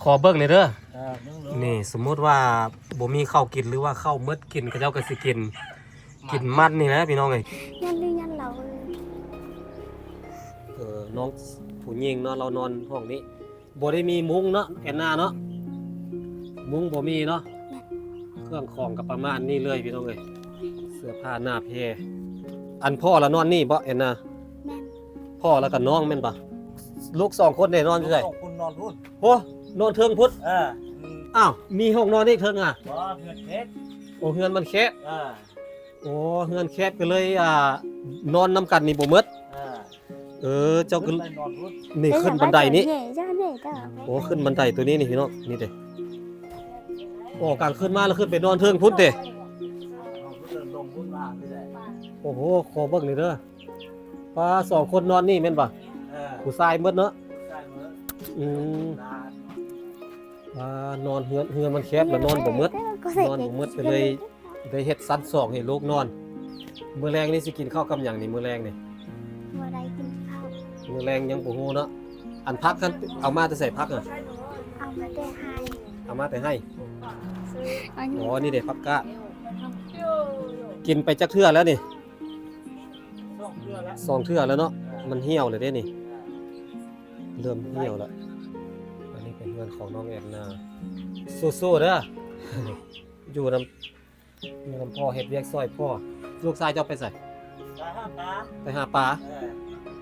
ຂໍເບິ່ງແດ່ເດີ. ເອີ ເບິ່ງໂລດ. ນີ້ ສົມມຸດວ່າບໍ່ມີເຂົ້າກິນ ຫຼືວ່າເຂົ້າໝົດກິນ ເຂົາເຈົ້າກໍຊິກິນ ມັນ ກິນມັນນີ້ແຫຼະພີ່ນ້ອງເອີຍ. ຍັນຫຼືຍັນເຫຼົ່າເອີຍ. ເອີ ນ້ອງຜູ້ຍິງເນາະ ລາວນອນຫ້ອງນີ້. ບໍ່ໄດ້ມີມຸ້ງເນາະ ແອນນາເນາະ, ມຸ້ງບໍ່ມີເນາະ. ແມ່ນ. ເຄື່ອງຂອງກໍປະມານນີ້ເລີຍພີ່ນ້ອງເອີຍ, ເສື້ອຜ້າໜ້າແພ. ອັນພໍ່ລະນອນນີ້ບໍ່ ແອນນາ? ແມ່ນ. ພໍ່ລະກະນ້ອງແມ່ນບໍ່? ລູກສອງຄົນເດ້ ນອນຢູ່ໃສ? ສອງຄົນນອນພຸ້ນ. ໂອ້ ນອນເທິງພຸ້ນ. ເອີ. ອ້າວ ມີຫ້ອງນອນອີກເທິງອະ? ບໍ່ ເຮືອນແຄບ. ໂອ້ ເຮືອນມັນແຄບ. ເອີ. ໂອ້ ເຮືອນແຄບກໍເລີຍ ອ່າ ນອນນຳກັນນີ້ບໍ່ໝົດ. ເອີ ເຈົ້າກໍ ຂຶ້ນໄປນອນພຸ້ນ. ນີ້ຂຶ້ນບັນໄດນີ້. ໂອ້ ຂຶ້ນບັນໄດຕົວນີ້ນີ້ພີ່ນ້ອງ ນີ້ເດ້. ໂອ້ ກາງຄືນມາແລ້ວຂຶ້ນໄປນອນເທິງພຸ້ນເດ້. ໂອ້ໂຫ ຂໍເບິ່ງໜ່ອຍເດີ. ປ້າ ສອງຄົນນອນນີ້ແມ່ນບໍ່? ເອີ ຜູ້ຊາຍໝົດເນາະ. ຜູ້ຊາຍໝົດ. ອືມ. ອ່າ ນອນເຮືອນ ເຮືອນມັນແຄບລະນອນບໍ່ໝົດ. ນອນບໍ່ໝົດກໍເລີຍ ໄດ້ເຮັດຊັ້ນສອງໃຫ້ລູກນອນ. ມື້ແລງນີ້ຊິກິນເຂົ້າກັບຫຍັງນີ້ ມື້ແລງນີ້? ບໍ່ໄດ້ກິນເຂົ້າ. ມື້ແລງຍັງບໍ່ຮູ້ເນາະ. ອັນຜັກຫັ້ນເອົາມາແຕ່ໃສ ຜັກຫັ້ນ? ເອົາມາແຕ່ໄຮ່. ເອົາມາແຕ່ໄຮ່. ອໍ ນີ້ເດ້ ຜັກກາດ. ກິນໄປຈັກເທື່ອແລ້ວນີ້? ສອງເທື່ອແລ້ວ. ສອງເທື່ອແລ້ວເນາະ. ມັນຫ່ຽວແລ້ວເດ້ນີ້ ເລີ່ມຫ່ຽວແລ້ວ. ອັນນີ້ເປັນເຮືອນຂອງນ້ອງແອນນາ. ສູ້ໆເດີ. ຢູ່ນຳ ຢູ່ນຳພໍ່ ເຮັດວຽກຊ່ອຍພໍ່. ລູກຊາຍເຈົ້າໄປໃສ? ໄປຫາປາ. ໄປຫາປາ.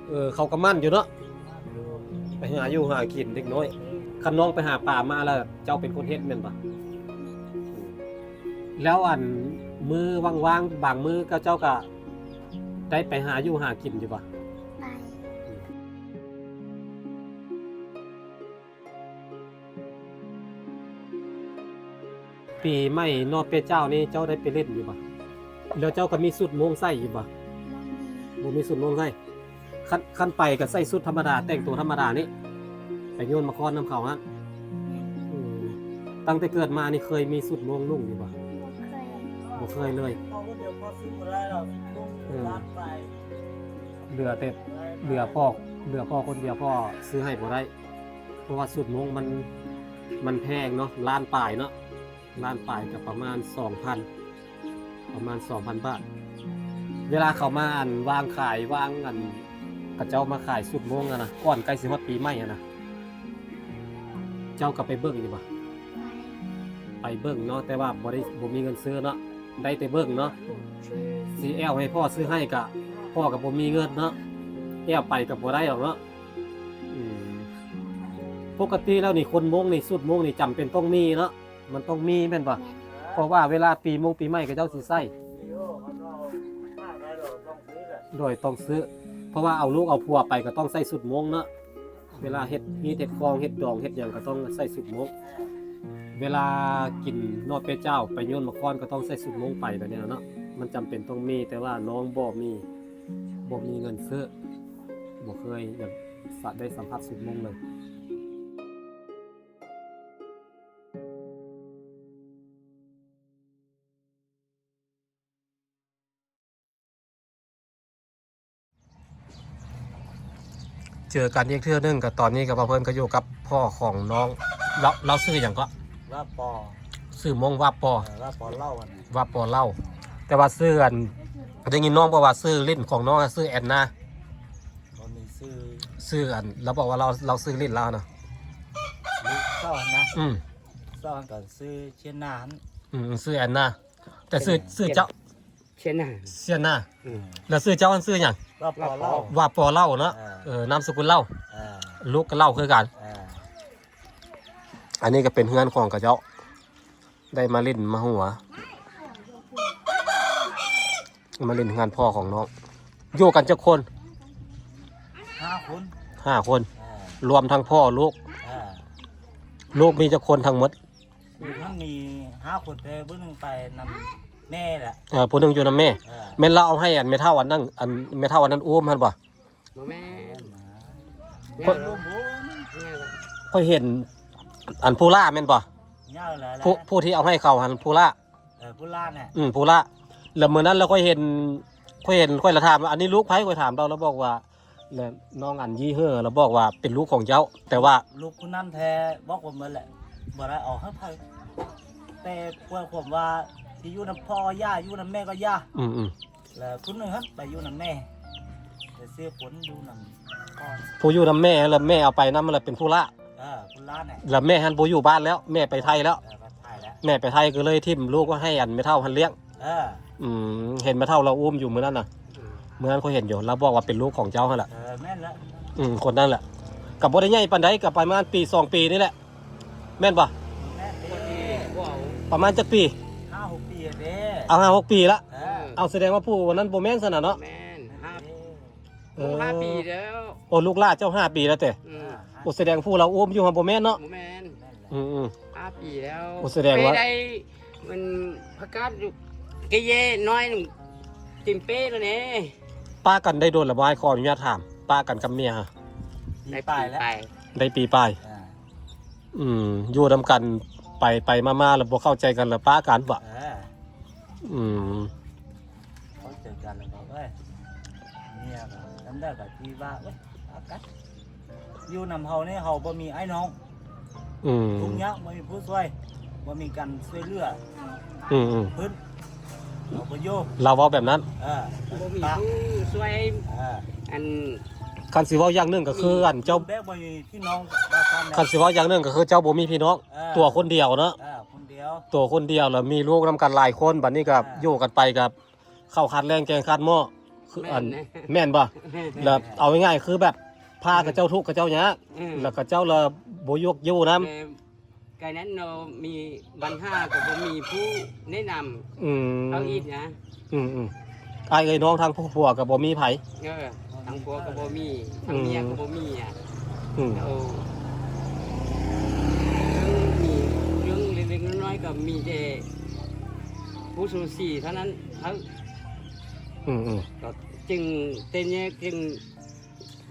ເອີ. ເອີ ເຂົາກໍໝັ້ນຢູ່ເນາະ ໄປຫາຢູ່ຫາກິນເດັກນ້ອຍ. ຄັນນ້ອງໄປຫາປາມາແລ້ວ ເຈົ້າເປັນຄົນເຮັດແມ່ນບໍ່? ແລ້ວອັນມື້ວ່າງໆ ບາງມື້ກໍເຈົ້າກໍໄດ້ໄປຫາຢູ່ຫາກິນຢູ່ບໍ່? ໄປ. ປີໃໝ່ເນາະ ເປັນເຈົ້ານີ້ເຈົ້າໄດ້ໄປຫຼິ້ນຢູ່ບໍ່? ແລ້ວເຈົ້າກໍມີຊຸດໂມ່ງໃສ່ຢູ່ບໍ່? ບໍ່ມີ. ບໍ່ມີຊຸດໂມ່ງໃສ່. ຄັນ ຄັນໄປກໍໃສ່ຊຸດທຳມະດາ ແຕ່ງຕົວທຳມະດານີ້ ໄປໂຍນໝາກຄອນນຳເຂົາຫັ້ນ. ແມ່ນ. ອືມ. ຕັ້ງແຕ່ເກີດມານີ້ເຄີຍມີຊຸດໂມ່ງນຸ່ງຢູ່ບໍ່? ບໍ່ເຄີຍ. ບໍ່ເຄີຍເລີຍ. ເອີ. ເຫຼືອແຕ່ ເຫຼືອພໍ່ ເຫຼືອພໍ່ຄົນດຽວ ພໍ່ຊື້ໃຫ້ບໍ່ໄດ້. ເພາະວ່າຊຸດໂມ່ງມັນ ມັນແພງເນາະ ລ້ານປາຍເນາະ ລ້ານປາຍກໍປະມານສອງພັນ ປະມານສອງພັນບາດ. ເວລາເຂົາມາ ອັນ ວາງຂາຍ ວາງ ອັນ ເຂົາເຈົ້າມາຂາຍຊຸດໂມ່ງຫັ້ນນະ ກ່ອນໃກ້ຊິຮອດປີໃໝ່ຫັ້ນນະ ເຈົ້າກໍໄປເບິ່ງຢູ່ບໍ່? ໄປເບິ່ງເນາະ ແຕ່ວ່າບໍ່ໄດ້ ບໍ່ມີເງິນຊື້ເນາະ ໄດ້ແຕ່ເບິ່ງເນາະ. ຊິແອວໃຫ້ພໍ່ຊື້ໃຫ້ກະ ພໍ່ກໍບໍ່ມີເງິນເນາະ ແອວໄປກໍບໍ່ໄດ້ດອກເນາະ. ອືມ. ປົກກະຕິແລ້ວນີ້ ຄົນໂມ່ງນີ້ ຊຸດໂມ່ງນີ້ຈຳເປັນຕ້ອງມີເນາະ ມັນຕ້ອງມີແມ່ນບໍ່? ແມ່ນ. ເພາະວ່າເວລາປີມົງປີໃໝ່ເຂົາເຈົ້າຊິໃສ່. ໂດຍ ຕ້ອງຊື້ ເພາະວ່າເອົາລູກເອົາຜົວໄປກໍຕ້ອງໃສ່ຊຸດໂມ່ງເນາະ. ເວລາເຮັດຮີດເຮັດຄອງເຮັດດອງເຮັດຫຍັງກໍຕ້ອງໃສ່ຊຸດໂມ່ງ. ເວລາກິນເນາະເປັດເຈົ້າ ໄປໂຍນໝາກຄອນກໍຕ້ອງໃສ່ຊຸດໂມ່ງໄປແບບນີ້ລະເນາະ. ມັນຈຳເປັນຕ້ອງມີ ແຕ່ວ່ານ້ອງບໍ່ມີ ບໍ່ມີເງິນຊື້ ບໍ່ເຄີຍ ຢາກ ສະ ໄດ້ສຳຜັດຊຸດໂມ່ງເລີຍ. ເຈີກັນອີກເທື່ອໜຶ່ງ ກໍຕອນນີ້ກໍວ່າເພິ່ນກໍຢູ່ກັບພໍ່ຂອງນ້ອງ ລາວ ລາວຊື່ຫຍັງເກາະ? ວາປໍ. ຊື່ມົ້ງ ວາປໍ. ເອີ ວາປໍເລົ່າຫັ້ນນະ. ວາປໍເລົ່າ. ແຕ່ວ່າຊື່ອັນ ໄດ້ຍິນນ້ອງບອກວ່າຊື່ຫຼິ້ນຂອງນ້ອງຊື່ແອນນາ. ຕອນນີ້ຊື່ ຊື່ອັນ ລາວບອກວ່າລາວ ລາວຊື່ຫຼິ້ນລາວນະ. ເຈົ້າຫັ້ນນະ. ອືມ. ເຈົ້າຫັ້ນກໍຊື່ເຊຍນາຫັ້ນ. ອືມ ຊື່ແອນນາ. ແຕ່ຊື່ ເຊຍນາ ຊື່ເຈົ້າ ເຊຍນາ ເຊຍນາ. ອືມ. ແລ້ວຊື່ເຈົ້າຫັ້ນຊື່ຫຍັງ? ວາປໍເລົ່າ. ວາປໍເລົ່າເນາະ. ເອີ ເອີ ນາມສະກຸນເລົ່າ. ເອີ ລູກກໍເລົ່າຄືກັນ. ເອີ ອັນນີ້ກໍເປັນເຮືອນຂອງເຂົາເຈົ້າ ໄດ້ມາຫຼິ້ນມາຫົວ ມາຫຼິ້ນເຮືອນພໍ່ຂອງນ້ອງ. ຢູ່ກັນຈັກຄົນ? ຫ້າຄົນ. ຫ້າຄົນ. ເອີ ລວມທັງພໍ່ລູກ. ເອີ ລູກມີຈັກຄົນທັງໝົດ? ຜູ້ໜຶ່ງມີຫ້າຄົນ ແຕ່ຜູ້ໜຶ່ງໄປນຳແມ່ແຫຼະ. ເອີ ຜູ້ໜຶ່ງຢູ່ນຳແມ່. ເອີ ແມ່ນລາວເອົາໃຫ້ອັນແມ່ເຖົ້າອັນນັ້ນ ອັນແມ່ເຖົ້າອັນນັ້ນອຸ້ມຫັ້ນບໍ່? ບໍ່ແມ່ນ. ຂ້ອຍ ຂ້ອຍເຫັນອັນຜູ້ຫຼ້າແມ່ນບໍ່? ຜູ້ ຜູ້ທີ່ເອົາໃຫ້ເຂົາຫັ້ນຜູ້ຫຼ້າ. ເອີ ຜູ້ຫຼ້ານະ. ອືມ ຜູ້ຫຼ້າ. ແລ້ວມື້ນັ້ນລະຂ້ອຍເຫັນ ຂ້ອຍເຫັນ ຂ້ອຍລະຖາມວ່າ ອັນນີ້ລູກໃຜ? ຂ້ອຍຖາມລາວ ລາວບອກວ່າ ແລະ ນ້ອງອັນຢີເຫີລະບອກວ່າເປັນລູກຂອງເຈົ້າ ແຕ່ວ່າ ລູກຜູ້ນັ້ນແທ້ບອກວ່າໝົດແຫຼະ ບໍ່ໄດ້ເອົາໃຫ້ໃຜ ແຕ່ພວກຄວາມວ່າທີ່ຢູ່ນຳພໍ່ກໍຢ່າ ຢູ່ນຳແມ່ກໍຢ່າ ອືມໆ ແລ້ວຜູ້ໜຶ່ງຫັ້ນໄປຢູ່ນຳແມ່ ແຕ່ເສຍຄົນຢູ່ນຳພໍ່ ຜູ້ຢູ່ນຳແມ່ ແລ້ວແມ່ເອົາໄປນຳ ແລ້ວເປັນຜູ້ຫຼ້າ ເອີ ຜູ້ຫຼ້າແຫຼະ ແລ້ວແມ່ຫັ້ນບໍ່ຢູ່ບ້ານແລ້ວ ແມ່ໄປໄທແລ້ວ ເອີ ໄປໄທແລ້ວ ແມ່ໄປໄທກໍເລີຍຖິ້ມລູກໄວ້ໃຫ້ອັນແມ່ເຖົ້າຫັ້ນລ້ຽງ ເອີ ອືມ ເຫັນແມ່ເຖົ້າລາວອຸ້ມຢູ່ມື້ນັ້ນນະ ອືມ ມື້ນັ້ນຂ້ອຍເຫັນຢູ່ ລາວບອກວ່າເປັນລູກຂອງເຈົ້າຫັ້ນລະ ເອີ ແມ່ນລະ ອືມ ຄົນນັ້ນລະ ກໍບໍ່ໄດ້ໃຫຍ່ປານໃດ ກໍປະມານປີສອງປີນີ້ແຫຼະ ແມ່ນບໍ່? ແມ່ນເດ້ ປະມານຈັກປີ? ຫ້າຫົກປີເດ້ ເອົາຫ້າຫົກປີລະ ເອີ ເອົາ ສະແດງວ່າຜູ້ນັ້ນບໍ່ແມ່ນຊັ້ນນະເນາະ ແມ່ນ ຫ້າ ເອີ ໂອ້ ຫ້າປີແລ້ວ ໂອ້ ລູກຫຼ້າເຈົ້າຫ້າປີແລ້ວເຕະ ອືມ ໂອ້ ສະແດງຜູ້ລາວອຸ້ມຢູ່ຫັ້ນບໍ່ແມ່ນເນາະ ບໍ່ແມ່ນ ອືມໆ ຫ້າປີແລ້ວ ໂອ້ ສະແດງວ່າ ໄດ້ ມັນປະກາດຢູ່ ກະເຢນ້ອຍ ເຕັມເປ້ແລ້ວເດ້ ປະກັນໄດ້ດົນລະບໍ່? ອ້າຍຂໍອະນຸຍາດຖາມ ປະກັນກັບເມຍ ໄດ້ປີປາຍແລ້ວ ໄດ້ປີປາຍ ອາ ອືມ ຢູ່ນຳກັນໄປໄປມາມາແລ້ວບໍ່ເຂົ້າໃຈກັນແລ້ວປະກັນບໍ? ເອີ ອືມ ເຂົ້າໃຈກັນແລ້ວກໍ ເອີຍ ເມຍກໍ ຈຳໄດ້ກໍທີ່ວ່າ ເອີຍ ປະກັນ ຢູ່ນຳເຮົານີ້ເຮົາບໍ່ມີອ້າຍນ້ອງ ອືມ ທຸກຍາກ ບໍ່ມີຜູ້ຊ່ວຍ ບໍ່ມີການຊ່ວຍເຫຼືອ ອືມໆ ເພິ່ນ ເຮົາບໍ່ຢູ່ ລາວເວົ້າແບບນັ້ນ ເອີ ບໍ່ມີຜູ້ຊ່ວຍ ເອີ ອັນ ຄັນຊິເວົ້າຢ່າງໜຶ່ງກໍຄືອັນເຈົ້າ ແບບບໍ່ມີພີ່ນ້ອງວ່າຊັ້ນນະ ຄັນຊິເວົ້າຢ່າງໜຶ່ງກໍຄືເຈົ້າບໍ່ມີພີ່ນ້ອງ ເອີ ຕົວຄົນດຽວເນາະ ເອີ ຄົນດຽວ ຕົວຄົນດຽວ ແລ້ວມີລູກນຳກັນຫຼາຍຄົນ ບັດນີ້ກໍ ເອີ ຢູ່ກັນໄປກໍ ເຂົ້າຂາດແລ້ງແກງຂາດໝໍ້ ຄືອັນ ແມ່ນ ແມ່ນບໍ່? ແມ່ນ ແລ້ວເອົາງ່າຍໆ ຄືແບບພາເຂົາເຈົ້າທຸກເຂົາເຈົ້າຍາກ ອືມ ແລ້ວເຂົາເຈົ້າລະບໍ່ຢາກຢູ່ນຳ ແຕ່ກາຍນັ້ນເນາະ ມີບັນຫາກໍບໍ່ມີຜູ້ແນະນຳ ອືມ ເຂົາອີກນະ ອືມໆ ອ້າຍເອີຍນ້ອງທາງຜູ້ຜົວກໍບໍ່ມີໃຜ ເອີ ທາງຜົວກໍບໍ່ມີ ທາງເມຍກໍບໍ່ມີອະ ອືມ ໂອ້ ເລື່ອງມີ ເລື່ອງເລັກໆນ້ອຍໆກໍມີແຕ່ຜູ້ສູສີເທົ່ານັ້ນ ເຮົາ ອືມໆ ກໍຈຶ່ງແຕກແຍກ ຈຶ່ງ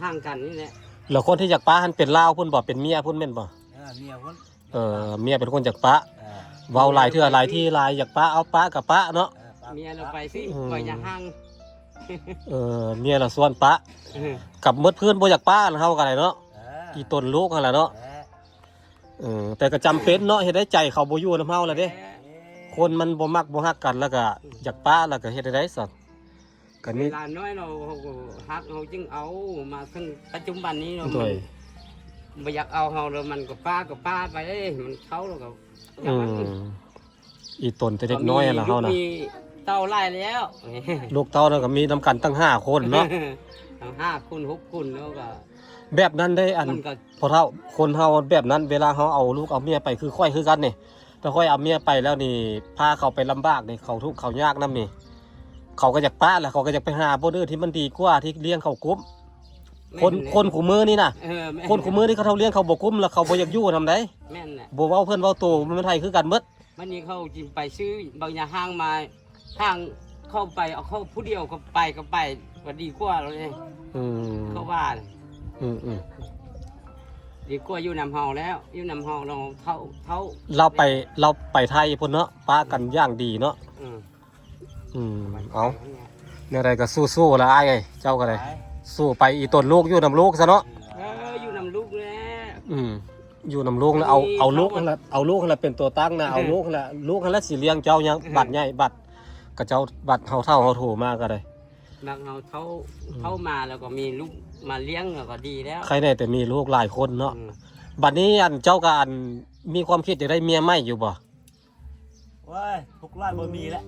ຫ່າງກັນນີ້ແຫຼະ ແລ້ວຄົນທີ່ຢາກປະຫັ້ນເປັນລາວພຸ້ນບໍ່? ເປັນເມຍພຸ້ນແມ່ນບໍ່? ເອີ ເມຍພຸ້ນ ເອີ ເມຍເປັນຄົນຢາກປະ ເອີ ເວົ້າຫຼາຍເທື່ອຫຼາຍທີຫຼາຍ ຢາກປະເອົາປະກໍປະເນາະ ເອີ ເມຍລາວໄປຊິ ອືມ ຂ້ອຍຢາກຫ່າງ ເອີ ເມຍລາວຊວນປະ ເອີ ກັບໝົດເພື່ອນບໍ່ຢາກປະ ເຮົາກໍໄດ້ເນາະ ເອີ ອີຕົນລູກຫັ້ນລະເນາະ ເອີ ເອີ ແຕ່ກໍຈຳເປັນເນາະ ເຮັດໃຫ້ໃຈເຂົາບໍ່ຢູ່ນຳເຮົາລະເດ້ ເອີ ຄົນມັນບໍ່ມັກບໍ່ຮັກກັນ ແລ້ວກໍຢາກປະ ແລ້ວກໍເຮັດໃຫ້ໄດ້ຊັ້ນ ກໍມີ ເວລານ້ອຍເນາະ ເຮົາກໍຮັກ ເຮົາຈຶ່ງເອົາ ມາເຖິງປັດຈຸບັນນີ້ເນາະ ໂດຍ ມັນບໍ່ຢາກເອົາເຮົາແລ້ວ ມັນກໍປະກໍປະໄປເດ້ ມັນເຖົ້າແລ້ວກໍ ອືມ ອີຕົນແຕ່ເດັກນ້ອຍຫັ້ນລະເຮົານະ ລູກເຕົ້າຫຼາຍແລ້ວ ລູກເຕົ້ານັ້ນກໍມີນຳກັນຕັ້ງຫ້າຄົນເນາະ ຕັ້ງຫ້າຄົນຫົກຄົນແລ້ວກໍ ແບບນັ້ນເດ້ ອັນ ມັນກໍ ພໍ່ເຖົ້າ ຄົນເຮົາແບບນັ້ນ ເວລາເຮົາເອົາລູກເອົາເມຍໄປ ຄືຂ້ອຍຄືກັນນີ້ ຖ້າຂ້ອຍເອົາເມຍໄປແລ້ວນີ້ ພາເຂົາໄປລຳບາກນີ້ ເຂົາທຸກເຂົາຍາກນຳນີ້ ເຂົາກໍຢາກປະ ແລ້ວເຂົາກໍຢາກໄປຫາບ່ອນອື່ນທີ່ມັນດີກວ່າ ທີ່ລ້ຽງເຂົາກຸ້ມ ແມ່ນ ຄົນ ແຫຼະ ຄົນຄູ່ມື້ນີ້ນະ ເອີ ແມ່ນ ຄົນຄູ່ມື້ນີ້ ເຂົາເຈົ້າລ້ຽງເຂົາບໍ່ກຸ້ມ ແລ້ວເຂົາບໍ່ຢາກຢູ່ນຳໃດ ແມ່ນແຫຼະ ບໍ່ເວົ້າເພື່ອນເວົ້າໂຕ ມັນໄທຄືກັນໝົດ ບັດນີ້ເຂົາຈຶ່ງໄປຊື້ບັກຫຍ້າຮ້າງມາ ທາງເຂົ້າໄປ ເອົາເຂົ້າຜູ້ດຽວກໍໄປ ກໍໄປ ກໍດີກວ່າແລ້ວເດ້ ອືມ ເຂົາວ່າ ອືມໆ ດີກວ່າຢູ່ນຳເຮົາແລ້ວ ຢູ່ນຳເຮົາ ລາວເຖົ້າ ເຖົ້າ ລາວໄປ ລາວໄປໄທພຸ້ນເນາະ ປະກັນຢ່າງດີເນາະ ອືມ ອືມ ເອົາ ແນວໃດກໍສູ້ໆລະອ້າຍເອີຍ ເຈົ້າກໍໄດ້ ໄປ ສູ້ໄປ ອີຕົນລູກ ຢູ່ນຳລູກຊະເນາະ ເອີ ຢູ່ນຳລູກແຫຼະ ອືມ ຢູ່ນຳລູກແລ້ວ ເອົາ ເອົາລູກຫັ້ນລະ ເອົາລູກຫັ້ນລະເປັນຕົວຕັ້ງນະ ເອົາລູກຫັ້ນລະ ລູກຫັ້ນລະຊິລ້ຽງເຈົ້າຍາມ ເອີ ບັດໃຫຍ່ ບັດຂະເຈົ້າ ບັດເຮົາເຖົ້າເຮົາໂຖມາກໍໄດ້ ບັດເຮົາເຖົ້າ ອືມ ເຖົ້າມາແລ້ວກໍມີລູກມາລ້ຽງ ແລ້ວກໍດີແລ້ວ ໃຄແນ່ແຕ່ມີລູກຫຼາຍຄົນເນາະ ອືມ ບັດນີ້ອັນເຈົ້າກໍອັນ ມີຄວາມຄິດຢາກໄດ້ເມຍໃໝ່ຢູ່ບໍ່? ໂອ້ຍ ທຸກຫຼາຍບໍ່ມີແຫຼະ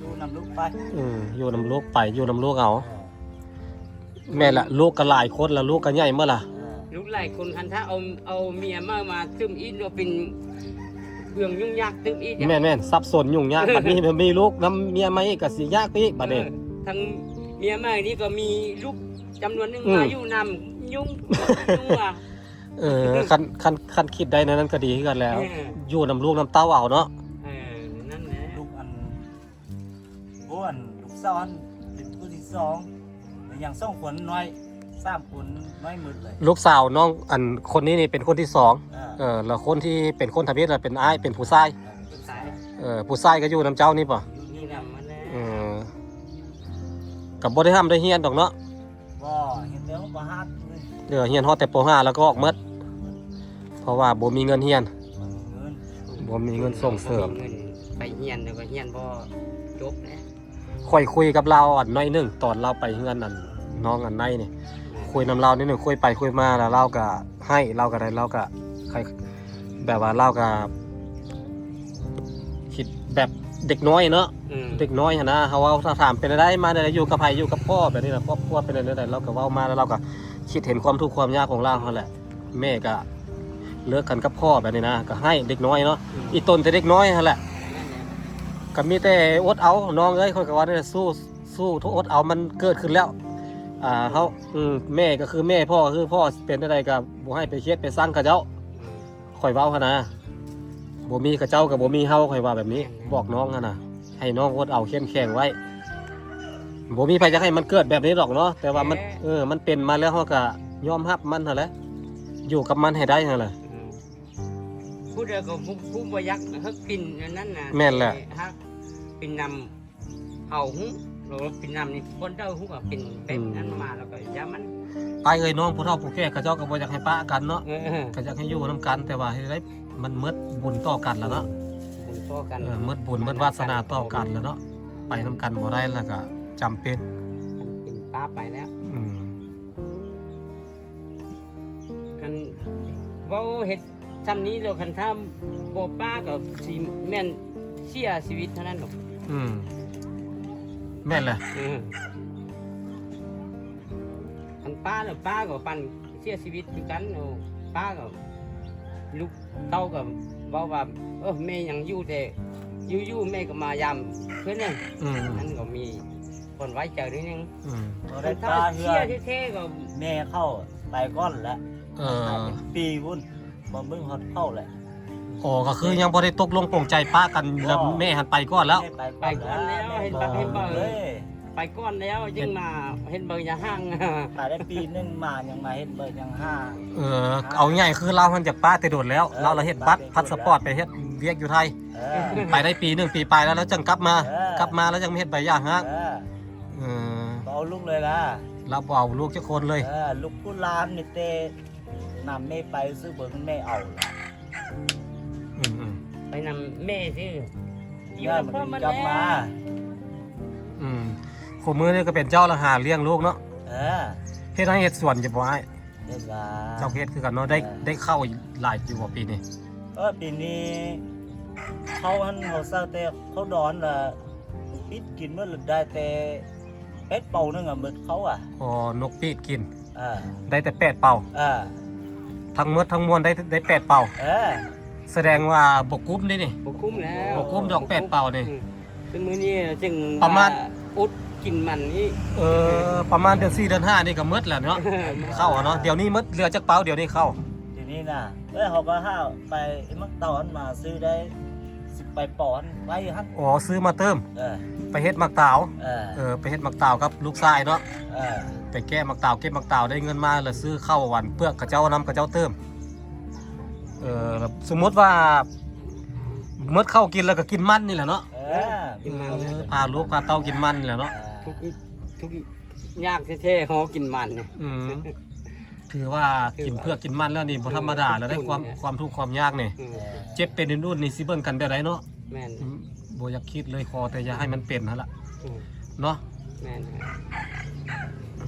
ຢູ່ນຳລູກໄປ ອືມ ຢູ່ນຳລູກໄປ ຢູ່ນຳລູກເອົາ ເອີ ແມ່ນລະ ລູກກໍຫຼາຍຄົນລະ ລູກກໍໃຫຍ່ໝົດລະ ເອີ ລູກຫຼາຍຄົນ ຄັນຖ້າເອົາ ເອົາເມຍໃໝ່ມາຕື່ມອີກ ເປັນເລື່ອງຫຍຸ້ງຍາກຕື່ມອີກ ແມ່ນໆ ສັບສົນຫຍຸ້ງຍາກ ບັດນີ້ມີລູກນຳເມຍໃໝ່ອີກ ກໍຊິຍາກໄປອີກບັດນີ້ ເອີ ທັງເມຍໃໝ່ນີ້ກໍມີລູກຈຳນວນໜຶ່ງ ອືມ ມາຢູ່ນຳ ຫຍຸ້ງ ຫຍຸ້ງວ່າ ເອີ ຄັນ ຄັນ ຄັນຄິດໄດ້ແນວນັ້ນກໍດີຄືກັນແຫຼະ ເອີ ຢູ່ນຳລູກນຳເຕົ້າເອົາເນາະ ເອີ ນັ້ນແຫຼະ ລູກອັນ ໂອ້ ອັນລູກສາວຫັ້ນເປັນຜູ້ທີສອງ ແລ້ວຍັງສອງຄົນນ້ອຍ ສາມຄົນນ້ອຍໝົດເລີຍ ລູກສາວນ້ອງ ອັນຄົນນີ້ນີ້ເປັນຄົນທີສອງ ເອີ ເອີ ແລ້ວຄົນທີ່ເປັນຄົນທຳອິດລະເປັນອ້າຍ ເປັນຜູ້ຊາຍ ເອີ ເປັນຜູ້ຊາຍ ເອີ ຜູ້ຊາຍກໍຢູ່ນຳເຈົ້ານີ້ບໍ? ຢູ່ນີ້ນຳມັນແຫຼະ ເອີ ກໍບໍ່ໄດ້ຮ່ຳໄດ້ຮຽນດອກເນາະ ບໍ່ ເຮັດແຕ່ຫ້ອງປະຫາດເລີຍ. ເອີ ຮຽນຮອດແຕ່ ປໍຫ້າ ແລ້ວກໍອອກໝົດ ເພາະວ່າບໍ່ມີເງິນຮຽນ ບໍ່ມີເງິນ ບໍ່ມີເງິນສົ່ງເສີມ ບໍ່ມີເງິນໄປຮຽນ ແລ້ວກໍຮຽນບໍ່ຈົບແຫຼະ. ຂ້ອຍຄຸຍກັບລາວອັນໜ້ອຍໜຶ່ງ ຕອນລາວໄປເຮືອນອັນນ້ອງອັນໃນນີ້ ອືມ ຄຸຍນຳລາວນິດໜຶ່ງ ຄຸຍໄປຄຸຍມາ ແລ້ວລາວກໍໃຫ້ ລາວກໍໄດ້ ລາວກໍໃຫ້ ແບບວ່າລາວກໍຄິດແບບເດັກນ້ອຍເນາະ ອືມ ເດັກນ້ອຍຫັ້ນນະ ເຮົາເວົ້າ ຖ້າຖາມເປັນແນວໃດ ມາແນວໃດ ຢູ່ກັບໃຜ ຢູ່ກັບພໍ່ ແບບນີ້ນະ ຄອບຄົວເປັນແນວໃດ ລາວກໍເວົ້າມາ ແລ້ວລາວກໍຄິດເຫັນຄວາມທຸກຄວາມຍາກຂອງລາວຫັ້ນແຫຼະ. ແມ່ກໍເລີກກັນກັບພໍ່ແບບນີ້ນະ ກໍໃຫ້ເດັກນ້ອຍເນາະ ອືມ ອີ່ຕົນແຕ່ເດັກນ້ອຍຫັ້ນແຫຼະ ແມ່ນແຫຼະ ກໍມີແຕ່ອົດເອົານ້ອງເອີຍ ຂ້ອຍກໍວ່າແນວນັ້ນ ສູ້ ສູ້ ອົດເອົາ ມັນເກີດຂຶ້ນແລ້ວ ອ່າ ເຮົາ ອືມ ແມ່ກໍຄືແມ່ ພໍ່ກໍຄືພໍ່ ຊິເປັນແນວໃດກໍບໍ່ໃຫ້ໄປຄຽດໄປຊັງເຂົາເຈົ້າ ອືມ ຂ້ອຍເວົ້າຫັ້ນນະ ບໍ່ມີເຂົາເຈົ້າກໍບໍ່ມີເຮົາ ຂ້ອຍວ່າແບບນີ້ ແມ່ນໆ ບອກນ້ອງຫັ້ນນະ ໃຫ້ນ້ອງອົດເອົາ ເຂັ້ມແຂງໄວ້ ບໍ່ມີໃຜຢາກໃຫ້ມັນເກີດແບບນີ້ດອກເນາະ ແຕ່ວ່າມັນ ແມ່ນ ເອີ ມັນເປັນມາແລ້ວ ເຮົາກໍຍອມຮັບມັນຫັ້ນແຫຼະ ຢູ່ກັບມັນໃຫ້ໄດ້ຫັ້ນແຫຼະ ອືມ ຜູ້ໃດກໍຜູ້ ຜູ້ບໍ່ຢາກຮັກປິ່ນອັນນັ້ນນະ ແມ່ນແຫຼະ ຮັກປິ່ນນຳ ເຮົາຮູ້ ເຮົາເປັນນຳນີ້ ຄົນເຈົ້າຮູ້ວ່າເປັນແບບ ອືມ ນັ້ນມາ ແລ້ວກໍຢ່າມັນ ອ້າຍເອີຍ ນ້ອງຜູ້ເຖົ້າຜູ້ແກ່ ເຂົາເຈົ້າກໍບໍ່ຢາກໃຫ້ປະກັນເນາະ ເອີ ກໍຢາກໃຫ້ຢູ່ນຳກັນ ແຕ່ວ່າເຮັດໃດ ມັນໝົດບຸນຕໍ່ກັນແລ້ວເນາະ ບຸນຕໍ່ກັນ ເອີ ໝົດບຸນ ໝົດວາສະໜາຕໍ່ກັນແລ້ວເນາະ ໄປນຳກັນບໍ່ໄດ້ ແລ້ວກໍຈຳເປັນ ຈຳເປັນປະໄປແລ້ວ ອືມ ຄັນເວົ້າເຮັດຊ່ຳນີ້ແລ້ວ ຄັນຖ້າບໍ່ປະກໍຊິແມ່ນເສຍຊີວິດເທົ່ານັ້ນດອກ ອືມ ແມ່ນແຫຼະ ເອີ ຄັນປະແລ້ວ ປະກໍປານເສຍຊີວິດຄືກັນ ໂອ້ ປະກໍລູກເຕົ້າກໍເວົ້າວ່າ ເອີ ແມ່ຍັງຢູ່ ແຕ່ຢູ່ໆແມ່ກໍມາຢາມເທື່ອໜຶ່ງ ອືມ ມັນກໍມີ ຄົນໄວ້ໃຈໜ້ອຍໜຶ່ງ ອືມ ບໍ່ໄດ້ປະເທື່ອ ເສຍແທ້ໆກໍແມ່ເຂົາໄປກ່ອນແຫຼະ ເອີ ໄປເປັນປີພຸ້ນ ບໍ່ເບິ່ງຮອດເຂົາແຫຼະ ອໍ ກໍຄືຍັງບໍ່ໄດ້ຕົກລົງປົງໃຈປະກັນ ແລ້ວແມ່ຫັ້ນໄປກ່ອນແລ້ວ ແມ່ໄປ ໄປກ່ອນແລ້ວ ເຫັນປະ ເຫັນເບິ່ງເລີຍ ໄປກ່ອນແລ້ວຈຶ່ງມາເຫັນເບິ່ງຢ່າຫ່າງ ໄປໄດ້ປີໜຶ່ງມາຍັງມາເຫັນເບິ່ງຢ່າງຫ່າງ ເອີ ເອົາງ່າຍຄືລາວຫັ້ນຢາກປະແຕ່ດົນແລ້ວ ເອີ ລາວລະເຮັດບັດ ປະແຕ່ດົນແລ້ວ ພາສປອດໄປເຮັດວຽກຢູ່ໄທ ເອີ ໄປໄດ້ປີໜຶ່ງປີປາຍແລ້ວ ລາວຈັ່ງກັບມາ ເອີ ກັບມາລາວຍັງມາເຮັດໃບຢ່າຮ້າງ ເອີ ເອີ ບໍ່ເອົາລູກເລີຍລະ ລາວບໍ່ເອົາລູກຈັກຄົນເລີຍ ເອີ ລູກຜູ້ຫຼານມີແຕ່ນຳແມ່ໄປຊື່ເບິ່ງແມ່ເອົາລະ ອືມໆ ໄປນຳແມ່ຊື່ ຢູ່ນຳພໍ່ມັນແຫຼະ ອືມ ຄູ່ມື້ນີ້ກໍເປັນເຈົ້າລະຫາລ້ຽງລູກເນາະ ເອີ ເຮັດໄຮ່ເຮັດສວນຢູ່ບໍ່ອ້າຍ? ເຮັດວ່າ ເຈົ້າເຮັດຄືກັນເນາະ ໄດ້ ເອີ ໄດ້ເຂົ້າຫຼາຍຢູ່ບໍ່ປີນີ້? ເອີ ປີນີ້ເຂົ້າຫັ້ນເຮົາໃສ່ແຕ່ເຂົ້າດອນລະ ປິດກິນໝົດລະ ໄດ້ແຕ່ແປດເປົາໜຶ່ງອະ ໝົດເຂົ້າອະ ອໍ ນົກປີດກິນ ເອີ ໄດ້ແຕ່ແປດເປົາ ເອີ ທັງໝົດທັງມວນໄດ້ ໄດ້ແປດເປົາ ເອີ ສະແດງວ່າບໍ່ກຸ້ມເດ້ນີ້ ບໍ່ກຸ້ມແລ້ວ ບໍ່ກຸ້ມດອກແປດເປົານີ້ ອືມ ຄືມື້ນີ້ຈຶ່ງປະມານວ່າອົດກິນມັນນີ້ ເອີ ປະມານເດືອນສີ່ເດືອນຫ້ານີ້ກໍໝົດແລ້ວເນາະ ເອີ ເຂົ້າເນາະ ດຽວນີ້ໝົດ ເຫຼືອຈັກເປົາດຽວນີ້ເຂົ້າ? ດຽວນີ້ນະ ເອີ ເຮົາກໍຫາໄປໝາກຕາວຫັ້ນມາຊື້ໄດ້ ຊິໄປປອນໄວ້ຫັ້ນ ອໍ ຊື້ມາເຕີມ ເອີ ໄປເຮັດໝາກຕາວ ເອີ ເອີ ໄປເຮັດໝາກຕາວກັບລູກຊາຍເນາະ ເອີ ໄປແກ້ໝາກຕາວ ເກັບໝາກຕາວ ໄດ້ເງິນມາລະຊື້ເຂົ້າຫວານເປືອກເຂົາເຈົ້ານຳ ເຂົາເຈົ້າເຕີມ ເອີ ສົມມຸດວ່າໝົດເຂົ້າກິນແລ້ວກໍກິນມັນນີ້ແຫຼະເນາະ ເອີ ກິນມັນ ເອີ ພາລູກພາເຕົ້າກິນມັນນີ້ແຫຼະເນາະ ເອີ ທຸກ ທຸກຍາກແທ້ໆ ເຮົາກິນມັນນີ້ ອືມ ຖືວ່າກິນເຜືອກກິນມັນແລ້ວນີ້ບໍ່ທຳມະດາແລ້ວເດ້ ຄວາມ ຄວາມທຸກຄວາມຍາກນີ້ ອືມ ເຈັບເປັນອື່ນໆນີ້ຊິເບິ່ງກັນແບບໃດເນາະ ແມ່ນ ອືມ ບໍ່ຢາກຄິດເລີຍ ຂໍແຕ່ຢ່າໃຫ້ມັນເປັນຫັ້ນລະ ອືມ ເນາະ ແມ່ນ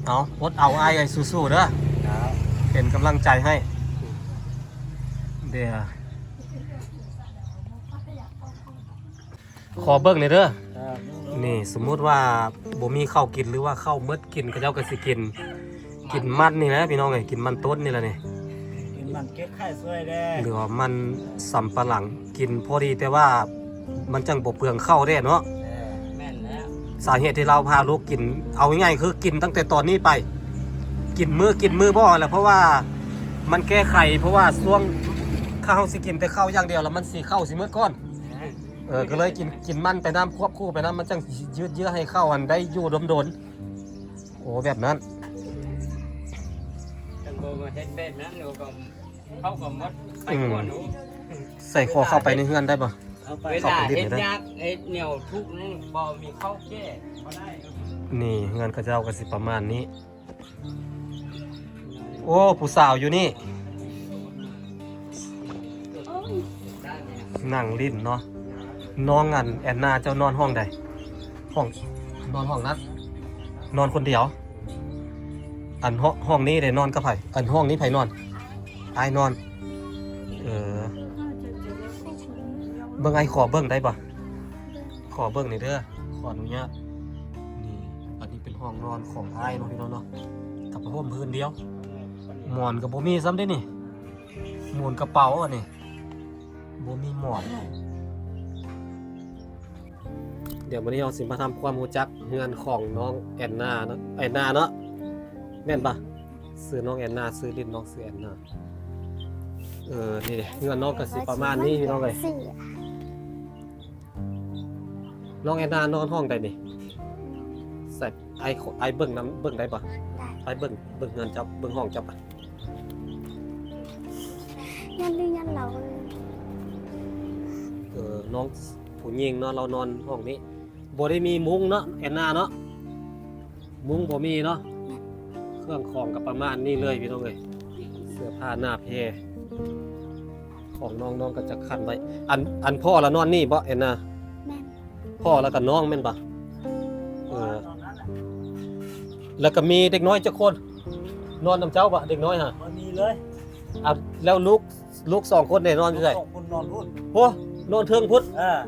ເອົາ ອົດເອົາອ້າຍເອີຍ ສູ້ໆເດີ ເປັນກຳລັງໃຈໃຫ້ ອືມ ເດ ຂໍເບິ່ງແດ່ເດີ ເອີ ນີ້ ສົມມຸດວ່າບໍ່ມີເຂົ້າກິນ ຫຼືວ່າເຂົ້າໝົດກິນ ເຂົາເຈົ້າກໍຊິກິນ ກິນມັນນີ້ແຫຼະພີ່ນ້ອງເອີຍ ກິນມັນຕົ້ນນີ້ແຫຼະນີ້ ກິນມັນເກັບໄຂ່ຊ່ວຍແດ່ ຫຼືວ່າມັນສຳປະຫຼັງ ກິນພໍດີ ແຕ່ວ່າມັນຈັ່ງບໍ່ເປືອງເຂົ້າແດ່ເນາະ ເອີ ແມ່ນແລ້ວ ສາເຫດທີ່ລາວພາລູກກິນ ເອົາງ່າຍໆຄືກິນຕັ້ງແຕ່ຕອນນີ້ໄປ ກິນມື້ ກິນມື້ບໍ່ແຫຼະ ເພາະວ່າມັນແກ້ໄຂ ເພາະວ່າຊ່ວງ ຖ້າເຮົາຊິກິນແຕ່ເຂົ້າຢ່າງດຽວ ແລ້ວມັນຊິ ເຂົ້າຊິໝົດກ່ອນ ເອີ ກໍເລີຍກິນ ກິນມັນໄປນຳ ຄວບຄູ່ໄປນຳ ມັນຈັ່ງຢືດເຍື້ອໃຫ້ເຂົ້າອັນໄດ້ຢູ່ດົນໆ ໂອ້ ແບບນັ້ນ ຄັນບໍ່ເຮັດແບບນັ້ນ ເຂົາກໍ ເຂົາກໍໝົດໄປ ອືມ ກ່ອນເນາະ ໃສ່ຂໍເຂົ້າໄປໃນເຮືອນໄດ້ບໍ່? ເຂົ້າໄປ ເວລາເຮັດຍາກ ເຮັດແນວທຸກນີ້ ບໍ່ມີເຂົ້າແກ້ບໍ່ໄດ້ ນີ້ເຮືອນເຂົາເຈົ້າກໍຊິປະມານນີ້ ໂອ້ ຜູ້ສາວຢູ່ນີ້ ໂອ້ຍ ນັ່ງຫຼິ້ນເນາະ. ນ້ອງອັນແອນນາ ເຈົ້ານອນຫ້ອງໃດ? ຫ້ອງ ນອນຫ້ອງນັ້ນ ນອນຄົນດຽວ. ອັນຫ້ອງ ຫ້ອງນີ້ໄດ້ນອນກັບໃຜ? ອັນຫ້ອງນີ້ໃຜນອນ? ອ້າຍນອນ. ເອີ ເບິ່ງ ອ້າຍຂໍເບິ່ງໄດ້ບໍ່? ຂໍເບິ່ງໜ່ອຍເດີ ຂໍອະນຸຍາດ. ນີ້ ອັນນີ້ເປັນຫ້ອງນອນຂອງອ້າຍເນາະ ພີ່ນ້ອງເນາະ. ກັບຜ້າຫົ່ມພື້ນດຽວ ໝອນກໍບໍ່ມີຊ້ຳເດ້ນີ້. ໝູນກະເປົາອັນນີ້ ບໍ່ມີໝອນ. ດຽວມື້ນີ້ເຮົາຊິມາທຳຄວາມຮູ້ຈັກເຮືອນຂອງນ້ອງແອນນາເນາະ ແອນນາເນາະ ແມ່ນປະ? ຊື່ນ້ອງແອນນາ ຊື່ຫຼິ້ນນ້ອງຊື່ແອນນາ. ເອີ ນີ້ເດ້ ເຮືອນນ້ອງກໍຊິປະມານນີ້ ພີ່ນ້ອງເອີຍ. ນ້ອງແອນນານອນຫ້ອງໃດນີ້? ໃສ່ ອ້າຍ ອ້າຍເບິ່ງນຳ ເບິ່ງໄດ້ບໍ່? ໄດ້ ອ້າຍເບິ່ງ ເບິ່ງເຮືອນເຈົ້າ ເບິ່ງຫ້ອງເຈົ້າປະ. ຍັນຫຼືຍັນລາວ? ເອີ ນ້ອງຜູ້ຍິງເນາະ ລາວນອນຫ້ອງນີ້. ບໍ່ໄດ້ມີມຸ້ງເນາະ ແອນນາເນາະ? ມຸ້ງບໍ່ມີເນາະ. ແມ່ນ. ເຄື່ອງຂອງກໍປະມານນີ້ເລີຍ ພີ່ນ້ອງເອີຍ. ເສື້ອຜ້າໜ້າແພຂອງນ້ອງ ນ້ອງກໍຈະຂັນໄວ້. ອັນ ອັນພໍ່ລະນອນນີ້ບໍ່ ແອນນາ? ແມ່ນ. ພໍ່ລະກໍນ້ອງແມ່ນບໍ່? ເອີ ແລ້ວກໍມີເດັກນ້ອຍຈັກຄົນ ນອນນຳເຈົ້າບໍ່ ເດັກນ້ອຍຫະ? ບໍ່ມີເລີຍ. ອ່າ ແລ້ວລູກ ລູກສອງຄົນເດ້ ນອນຢູ່ໃສ? ສອງຄົນນອນພຸ້ນ. ໂອ້ ນອນເທິງພຸ້ນ. ເອີ ອືມ.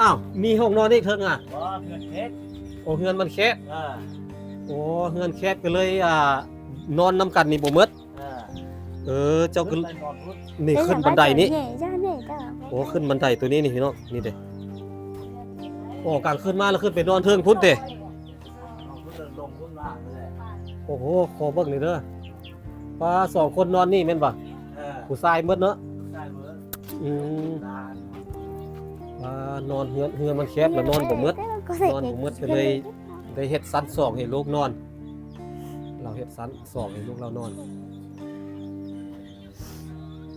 ອ້າວ ມີຫ້ອງນອນອີກເທິງຫະ? ບໍ່ ເຮືອນແຄບ. ໂອ້ ເຮືອນມັນແຄບ. ເອີ ໂອ້ ເຮືອນແຄບກໍເລີຍ ອ່າ ນອນນຳກັນນີ້ບໍ່ໝົດ. ເອີ ເອີ ເຈົ້າຂຶ້ນ ຂຶ້ນໄປນອນພຸ້ນ. ນີ້ຂຶ້ນບັນໄດນີ້. ໂອ້ ຂຶ້ນບັນໄດຕົວນີ້ນີ້ພີ່ນ້ອງ ນີ້ເດ້. ໂອ້ ກາງຄືນມາແລ້ວຂຶ້ນໄປນອນເທິງພຸ້ນເດ້. ໂອ້ໂຫ ຂໍເບິ່ງໜ່ອຍເດີ. ປ້າ ສອງຄົນນອນນີ້ແມ່ນບໍ່? ເອີ ຜູ້ຊາຍໝົດເນາະ? ຜູ້ຊາຍໝົດ. ອືມ ປ້າ ນອນເຮືອນ ເຮືອນມັນແຄບ ແລ້ວນອນບໍ່ໝົດ ນອນບໍ່ໝົດ ກໍເລີຍໄດ້ເຮັດຊັ້ນສອງໃຫ້ລູກນອນ. ລາວເຮັດຊັ້ນສອງໃຫ້ລູກລາວນອນ.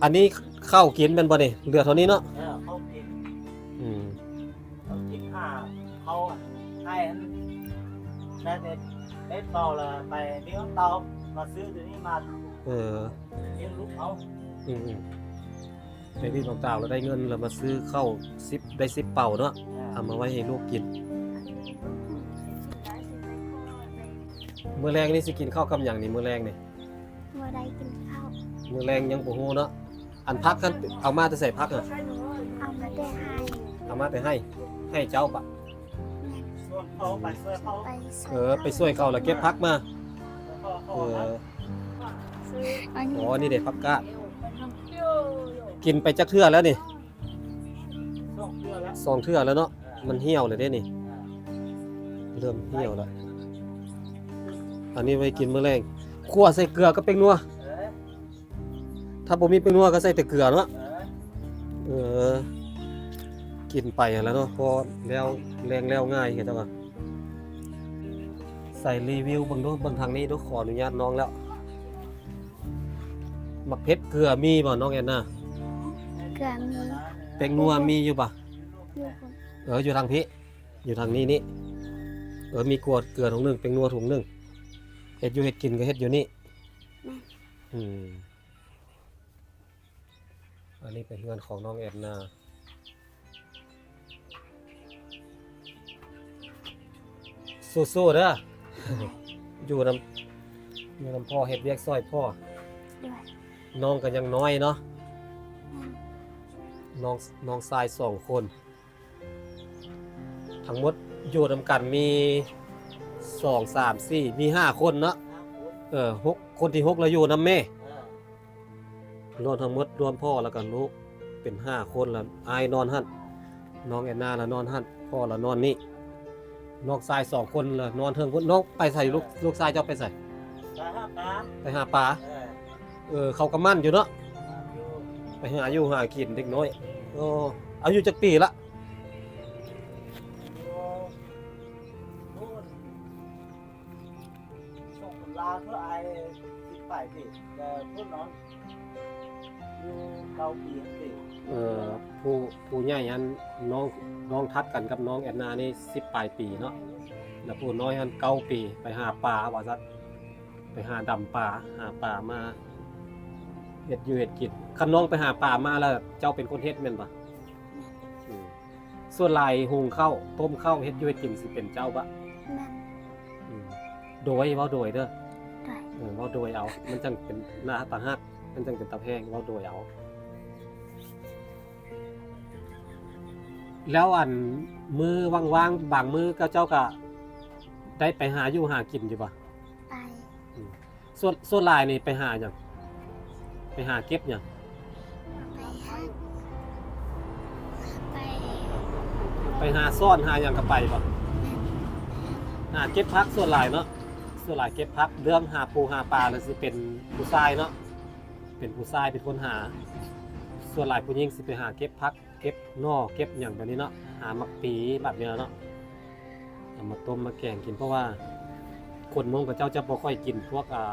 ອັນນີ້ເຂົ້າກິນແມ່ນບໍ່ນີ້? ເຫຼືອເທົ່ານີ້ເນາະ? ເອີ ເຂົ້າກິນ. ອືມ. ເຂົາກິນຫາເຂົາໃຫ້ອັນ ໄດ້ແຕ່ເປັດເປົ່າລະໄປດິ້ວເຕົາ ມາຊື້ຕົວນີ້ມາ ເອີ ລ້ຽງລູກເຮົາ. ອືມໆ ໄປດິ້ວເຕົາລະໄດ້ເງິນລະມາຊື້ເຂົ້າສິບ ໄດ້ສິບເປົາເນາະ. ເອີ ເອົາມາໄວ້ໃຫ້ລູກກິນ. ມື້ແລງນີ້ຊິກິນເຂົ້າກັບຫຍັງນີ້ ມື້ແລງນີ້? ບໍ່ໄດ້ກິນເຂົ້າ. ມື້ແລງຍັງບໍ່ຮູ້ເນາະ. ອັນຜັກຫັ້ນເອົາມາແຕ່ໃສຜັກຫັ້ນ? ເອົາມາແຕ່ໄຮ່. ເອົາມາແຕ່ໄຮ່ ໄຮ່ເຈົ້າປະ? ແມ່ນ. ໄປຊ່ວຍເຂົາ ໄປຊ່ວຍເຂົາ. ເອີ ໄປຊ່ວຍເຂົາລະເກັບຜັກມາ. ເອີ ອໍ ອັນນີ້ເດ້ຜັກກາດ. ກິນໄປຈັກເທື່ອແລ້ວນີ້? ສອງເທື່ອແລ້ວ ສອງເທື່ອແລ້ວເນາະ. ມັນຫ່ຽວແລ້ວເດ້ນີ້ ເລີ່ມຫ່ຽວແລ້ວ. ອັນນີ້ໄວ້ກິນມື້ແລງ ຂົ້ວໃສ່ເກືອກັບແປ້ງນົວ. ເອີ ຖ້າບໍ່ມີແປ້ງນົວກໍໃສ່ແຕ່ເກືອເນາະ. ເອີ ເອີ ກິນໄປຫັ້ນແຫຼະເນາະ ພໍແລ້ວ ແລງແລ້ວງ່າຍ ເຂົາເຈົ້າວ່າ. ໃສ່ຣີວິວເບິ່ງດູ ເບິ່ງທາງນີ້ດູ ຂໍອະນຸຍາດນ້ອງແລ້ວ. ໝາກເຜັດເກືອມີບໍ່ນ້ອງແອນນາ? ເກືອມີ. ແປ້ງນົວມີຢູ່ບໍ່? ຢູ່ພຸ້ນ. ເອີ ຢູ່ທາງພີ້ ຢູ່ທາງນີ້ນີ້. ເອີ ມີກົວເກືອຖົງໜຶ່ງ ແປ້ງນົວຖົງໜຶ່ງ. ເຮັດຢູ່ເຮັດກິນກໍເຮັດຢູ່ນີ້. ແມ່ນ. ອືມ. ອັນນີ້ເປັນເຮືອນຂອງນ້ອງແອນນາ. ສູ້ໆເດີ ຢູ່ນຳ ຢູ່ນຳພໍ່ ເຮັດວຽກຊ່ອຍພໍ່. ໂດຍ. ນ້ອງກໍຍັງນ້ອຍເນາະ. ອືມ. ນ້ອງ ນ້ອງຊາຍສອງຄົນ. ທັງໝົດຢູ່ນຳກັນມີສອງ ສາມ ສີ່ ມີຫ້າຄົນເນາະ. ເອີ ຫົກ ຄົນທີຫົກລະຢູ່ນຳແມ່. ເອີ ລວມທັງໝົດ ລວມພໍ່ແລ້ວກໍລູກເປັນຫ້າຄົນ. ລະອ້າຍນອນຫັ້ນ ນ້ອງແອນນາລະນອນຫັ້ນ ພໍ່ລະນອນນີ້. ນ້ອງຊາຍສອງຄົນລະນອນເທິງພຸ້ນ. ນ້ອງໄປໃສ? ລູກ ລູກຊາຍເຈົ້າໄປໃສ? ໄປຫາປາ. ໄປຫາປາ. ເອີ ເອີ ເຂົາກໍໝັ້ນຢູ່ເນາະ. ໝັ້ນຢູ່. ໄປຫາຢູ່ຫາກິນເດັກນ້ອຍ. ໂອ້ ອາຍຸຈັກປີລະ? ໂອ້ ໂອ້ ຊ່ວງເວລາເທົ່າອ້າຍສິບປາຍປີ ແຕ່ເພິ່ນນອນຢູ່ເກົ້າປີຫັ້ນຕິ. ເອີ ຜູ້ ຜູ້ໃຫຍ່ຫັ້ນ ນ້ອງ ນ້ອງຖັດກັນກັບນ້ອງແອນນານີ້ສິບປາຍປີເນາະ ແລ້ວຜູ້ນ້ອຍຫັ້ນເກົ້າປີ ໄປຫາປາວ່າຊັ້ນ. ໄປຫາດຳປາ ຫາປາມາເຮັດຢູ່ເຮັດກິນ. ຄັນນ້ອງໄປຫາປາມາແລ້ວ ເຈົ້າເປັນຄົນເຮັດແມ່ນບໍ່? ແມ່ນ. ອືມ ສ່ວນຫຼາຍຫຸງເຂົ້າ ຕົ້ມເຂົ້າ ເຮັດຢູ່ເຮັດກິນ ຊິເປັນເຈົ້າບໍ່? ແມ່ນ. ອືມ ໂດຍ ເວົ້າໂດຍເດີ. ໂດຍ. ເອີ ເວົ້າໂດຍເອົາ ມັນຈັ່ງເປັນໜ້າຕາຮັກ ມັນຈັ່ງເປັນຕາແພງ ເວົ້າໂດຍເອົາ. ແລ້ວອັນມື້ວ່າງໆ ບາງມື້ເຂົາເຈົ້າກະໄດ້ໄປຫາຢູ່ຫາກິນຢູ່ບໍ່? ໄປ. ອືມ ສ່ວນ ສ່ວນຫຼາຍນີ້ໄປຫາຫຍັງ? ໄປຫາເກັບຫຍັງ? ໄປຫາ ໄປ ໄປຫາຊ້ອນຫາຫຍັງກະໄປບໍ່? ແມ່ນ. ຫາເກັບຜັກສ່ວນຫຼາຍເນາະ ສ່ວນຫຼາຍເກັບຜັກ. ເລື່ອງຫາປູຫາປາລະຊິເປັນຜູ້ຊາຍເນາະ ເປັນຜູ້ຊາຍເປັນຄົນຫາ. ສ່ວນຫຼາຍຜູ້ຍິງຊິໄປຫາເກັບຜັກ ເກັບໜໍ່ເກັບຫຍັງແບບນີ້ເນາະ ຫາໝາກປີແບບນີ້ລະເນາະ ເອົາມາຕົ້ມມາແກງກິນ. ເພາະວ່າຄົນມົ້ງເຂົາເຈົ້າຈະບໍ່ຄ່ອຍກິນພວກ ອ່າ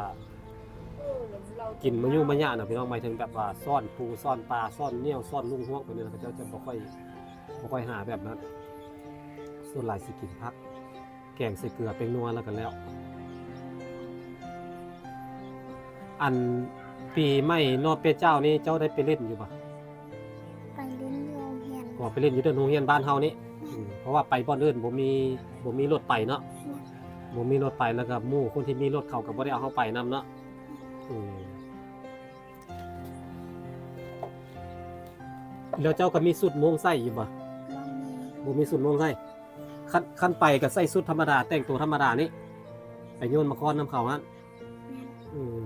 ກິນມາຍຸມາຍະນະພີ່ນ້ອງ ໝາຍເຖິງແບບວ່າຊ້ອນປູຊ້ອນປາ ຊ້ອນໜ້ຽວ ຊ້ອນໜຸ່ງຮວກແບບນີ້ນະ ເຂົາເຈົ້າຈະບໍ່ຄ່ອຍ ບໍ່ຄ່ອຍຫາແບບນັ້ນ. ສ່ວນຫຼາຍຊິກິນຜັກ ແກງໃສ່ເກືອແປ້ງນົວແລ້ວກະແລ້ວ. ອັນປີໃໝ່ເນາະ ເປັນເຈົ້ານີ້ ເຈົ້າໄດ້ໄປຫຼິ້ນຢູ່ບໍ່? ໄປຫຼິ້ນຢູ່ໂຮງຮຽນ. ອໍ ໄປຫຼິ້ນຢູ່ເດີ່ນໂຮງຮຽນບ້ານເຮົານີ້. ແມ່ນ. ອືມ ເພາະວ່າໄປບ່ອນອື່ນບໍ່ມີ ບໍ່ມີລົດໄປເນາະ. ແມ່ນ. ບໍ່ມີລົດໄປ ແລ້ວກະໝູ່ຄົນທີ່ມີລົດເຂົາກະບໍ່ໄດ້ເອົາເຮົາໄປນຳເນາະ. ອືມ ແລ້ວເຈົ້າກະມີຊຸດມົ້ງໃສ່ຢູ່ບໍ່? ບໍ່ມີ. ບໍ່ມີຊຸດມົ້ງໃສ່. ຄັນ ຄັນໄປກະໃສ່ຊຸດທຳມະດາ ແຕ່ງໂຕທຳມະດານີ້ ໄປໂຍນໝາກຄອນນຳເຂົາຫັ້ນ. ແມ່ນ. ອືມ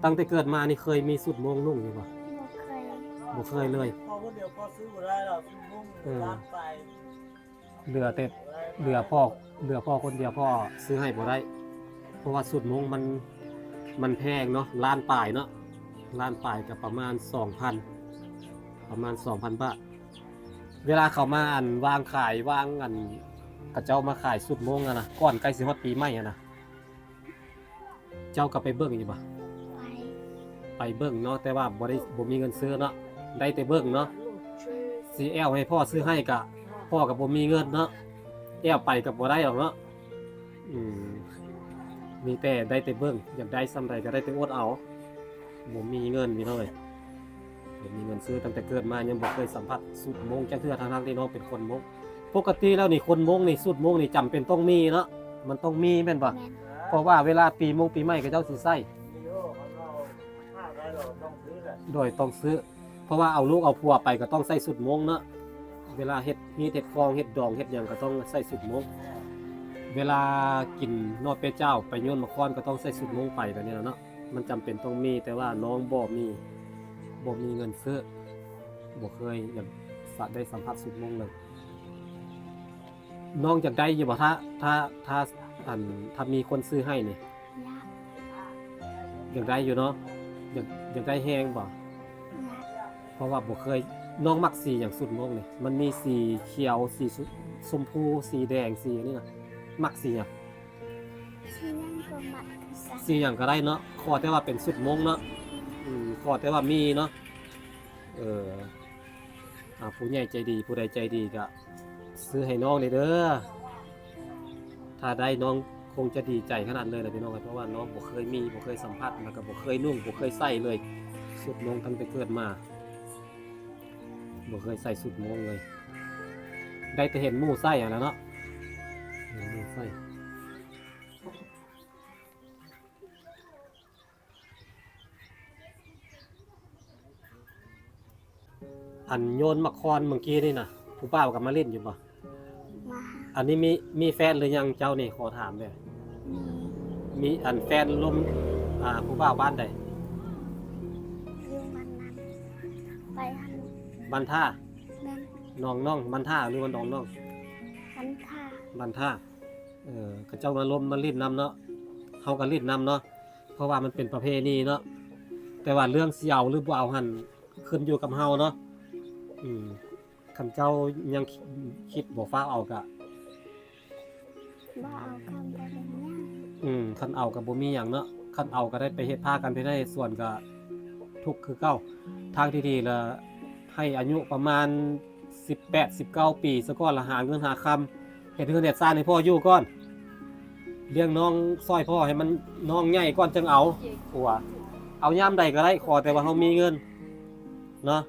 ຕັ້ງແຕ່ເກີດມານີ້ເຄີຍມີຊຸດມົ້ງນຸ່ງຢູ່ບໍ່? ບໍ່ເຄີຍ. ບໍ່ເຄີຍເລີຍ. ພໍ່ຄົນດຽວພໍ່ຊື້ບໍ່ໄດ້ດອກຊຸດມົ້ງ. ເອີ ລ້ານປາຍ. ເຫຼືອແຕ່ ເຫຼືອພໍ່ ເຫຼືອພໍ່ຄົນດຽວ ພໍ່ຊື້ໃຫ້ບໍ່ໄດ້ ເພາະວ່າຊຸດມົ້ງມັນ ມັນແພງເນາະ ລ້ານປາຍເນາະ ລ້ານປາຍກະປະມານສອງພັນ ປະມານສອງພັນບາດ. ເວລາເຂົາມາ ອັນ ວາງຂາຍ ວາງ ອັນ ເຂົາເຈົ້າມາຂາຍຊຸດມົ້ງຫັ້ນນະ ກ່ອນໃກ້ຊິຮອດປີໃໝ່ຫັ້ນນະ ເຈົ້າກະໄປເບິ່ງຢູ່ບໍ່? ໄປ. ໄປເບິ່ງເນາະ ແຕ່ວ່າບໍ່ໄດ້ ບໍ່ມີເງິນຊື້ເນາະ ໄດ້ແຕ່ເບິ່ງເນາະ. ຊິແອວໃຫ້ພໍ່ຊື້ໃຫ້ກະ ພໍ່ກະບໍ່ມີເງິນເນາະ ແອວໄປກະບໍ່ໄດ້ດອກເນາະ. ອືມ ມີແຕ່ໄດ້ແຕ່ເບິ່ງ ຢາກໄດ້ສ່ຳໃດກະໄດ້ແຕ່ອົດເອົາ ບໍ່ມີເງິນພີ່ນ້ອງເອີຍ. ບໍ່ມີເງິນຊື້ ຕັ້ງແຕ່ເກີດມາຍັງບໍ່ເຄີຍສຳຜັດຊຸດມົ້ງຈັກເທື່ອ ທັງໆທີ່ນ້ອງເປັນຄົນມົ້ງ. ປົກກະຕິແລ້ວນີ້ຄົນມົ້ງນີ້ ຊຸດມົ້ງນີ້ຈຳເປັນຕ້ອງມີເນາະ ມັນຕ້ອງມີແມ່ນບໍ່? ແມ່ນ. ເພາະວ່າເວລາປີມົ້ງປີໃໝ່ເຂົາເຈົ້າຊິໃສ່. ໂດຍ ຕ້ອງຊື້ ເພາະວ່າເອົາລູກເອົາຜົວໄປກະຕ້ອງໃສ່ຊຸດມົ້ງເນາະ ເວລາເຮັດຮີດເຮັດຄອງເຮັດດອງເຮັດຫຍັງກະຕ້ອງໃສ່ຊຸດມົ້ງ. ເວລາກິນໜໍ່ເປັດເຈົ້າ ໄປໂຍນໝາກຄອນກະຕ້ອງໃສ່ຊຸດມົ້ງໄປແບບນີ້ລະເນາະ. ມັນຈຳເປັນຕ້ອງມີ ແຕ່ວ່ານ້ອງບໍ່ມີ ບໍ່ມີເງິນຊື້ ບໍ່ເຄີຍ ຢາກ ສະ ໄດ້ສຳຜັດຊຸດມົ້ງເລີຍ. ນ້ອງຢາກໄດ້ຢູ່ບໍ່ ຖ້າ ຖ້າ ຖ້າ ອັນ ຖ້າມີຄົນຊື້ໃຫ້ນີ້? ຢາກ. ຢາກໄດ້ຢູ່ເນາະ ຢາກ ຢາກໄດ້ແຮງບໍ່? ຢາກ. ເພາະວ່າບໍ່ເຄີຍ. ນ້ອງມັກສີຫຍັງຊຸດມົ້ງນີ້? ມັນມີສີຂຽວ ສີ ຊົມພູ ສີແດງ ສີອັນນີ້ນະ ມັກສີຫຍັງ? ສີຫຍັງກະມັກຄືກັນ. ສີຫຍັງກະໄດ້ເນາະ ຂໍແຕ່ວ່າເປັນຊຸດມົ້ງເນາະ. ອືມ ຂໍແຕ່ວ່າມີເນາະ. ເອີ ອາ ຜູ້ໃຫຍ່ໃຈດີ ຜູ້ໃດໃຈດີກະຊື້ໃຫ້ນ້ອງແດ່ເດີ. ຖ້າໄດ້ນ້ອງຄົງຈະດີໃຈຂະໜາດເລີຍລະພີ່ນ້ອງ ເພາະວ່ານ້ອງບໍ່ເຄີຍມີ ບໍ່ເຄີຍສຳຜັດ ແລ້ວກະບໍ່ເຄີຍນຸ່ງ ບໍ່ເຄີຍໃສ່ເລີຍ ຊຸດມົ້ງຕັ້ງແຕ່ເກີດມາ. ບໍ່ເຄີຍໃສ່ຊຸດໂມ່ງເລີຍ ໄດ້ແຕ່ເຫັນໝູ່ໃສ່ຫັ້ນແຫຼະເນາະ ເຫັນໝູ່ໃສ່. ອັນໂຍນໝາກຄອນມື້ກີ້ນີ້ນະ ຜູ້ບ່າວກໍມາຫຼິ້ນຢູ່ບໍ່? ມາ. ອັນນີ້ມີ ມີແຟນຫຼືຍັງເຈົ້ານີ້ ຂໍຖາມແດ່? ມີ. ມີອັນແຟນລົມ ອ່າ ຜູ້ບ່າວບ້ານໃດ? ຢູ່ບ້ານນັ້ນ ໄປຫັ້ນ. ບ້ານທ່າ? ແມ່ນ. ໜອງນ້ອງ ບ້ານທ່າ ຫຼືວ່າໜອງນ້ອງ? ບ້ານທ່າ. ບ້ານທ່າ. ເອີ ເຂົາເຈົ້າມາລົມມາຫຼິ້ນນຳເນາະ ເຮົາກໍຫຼິ້ນນຳເນາະ ເພາະວ່າມັນເປັນປະເພນີເນາະ ແຕ່ວ່າເລື່ອງຊິເອົາຫຼືບໍ່ເອົາຫັ້ນ ຂຶ້ນຢູ່ກັບເຮົາເນາະ. ອືມ ຄັນເຈົ້າຍັງຄິດບໍ່ຟ້າວເອົາກະ ບໍ່ເອົາກໍບໍ່ເປັນຫຍັງ. ອືມ ຄັນເອົາກໍບໍ່ມີຫຍັງເນາະ ຄັນເອົາກໍໄດ້ໄປເຮັດພາກການເພດ ເຮັດສວນກໍທຸກຄືເກົ່າ. ທາງທີ່ດີລະ ໃຫ້ອາຍຸປະມານສິບແປດ ສິບເກົ້າປີສາກ່ອນ ລະຫາເງິນຫາຄຳ ເຮັດເຮືອນເຮັດຊານໃຫ້ພໍ່ຢູ່ກ່ອນ. ລ້ຽງນ້ອງຊ່ອຍພໍ່ໃຫ້ມັນ ນ້ອງໃຫຍ່ກ່ອນຈຶ່ງເອົາຜົວ. ເອົາຍາມໃດກໍໄດ້ ຂໍແຕ່ວ່າເຮົາມີເງິນເນາະ.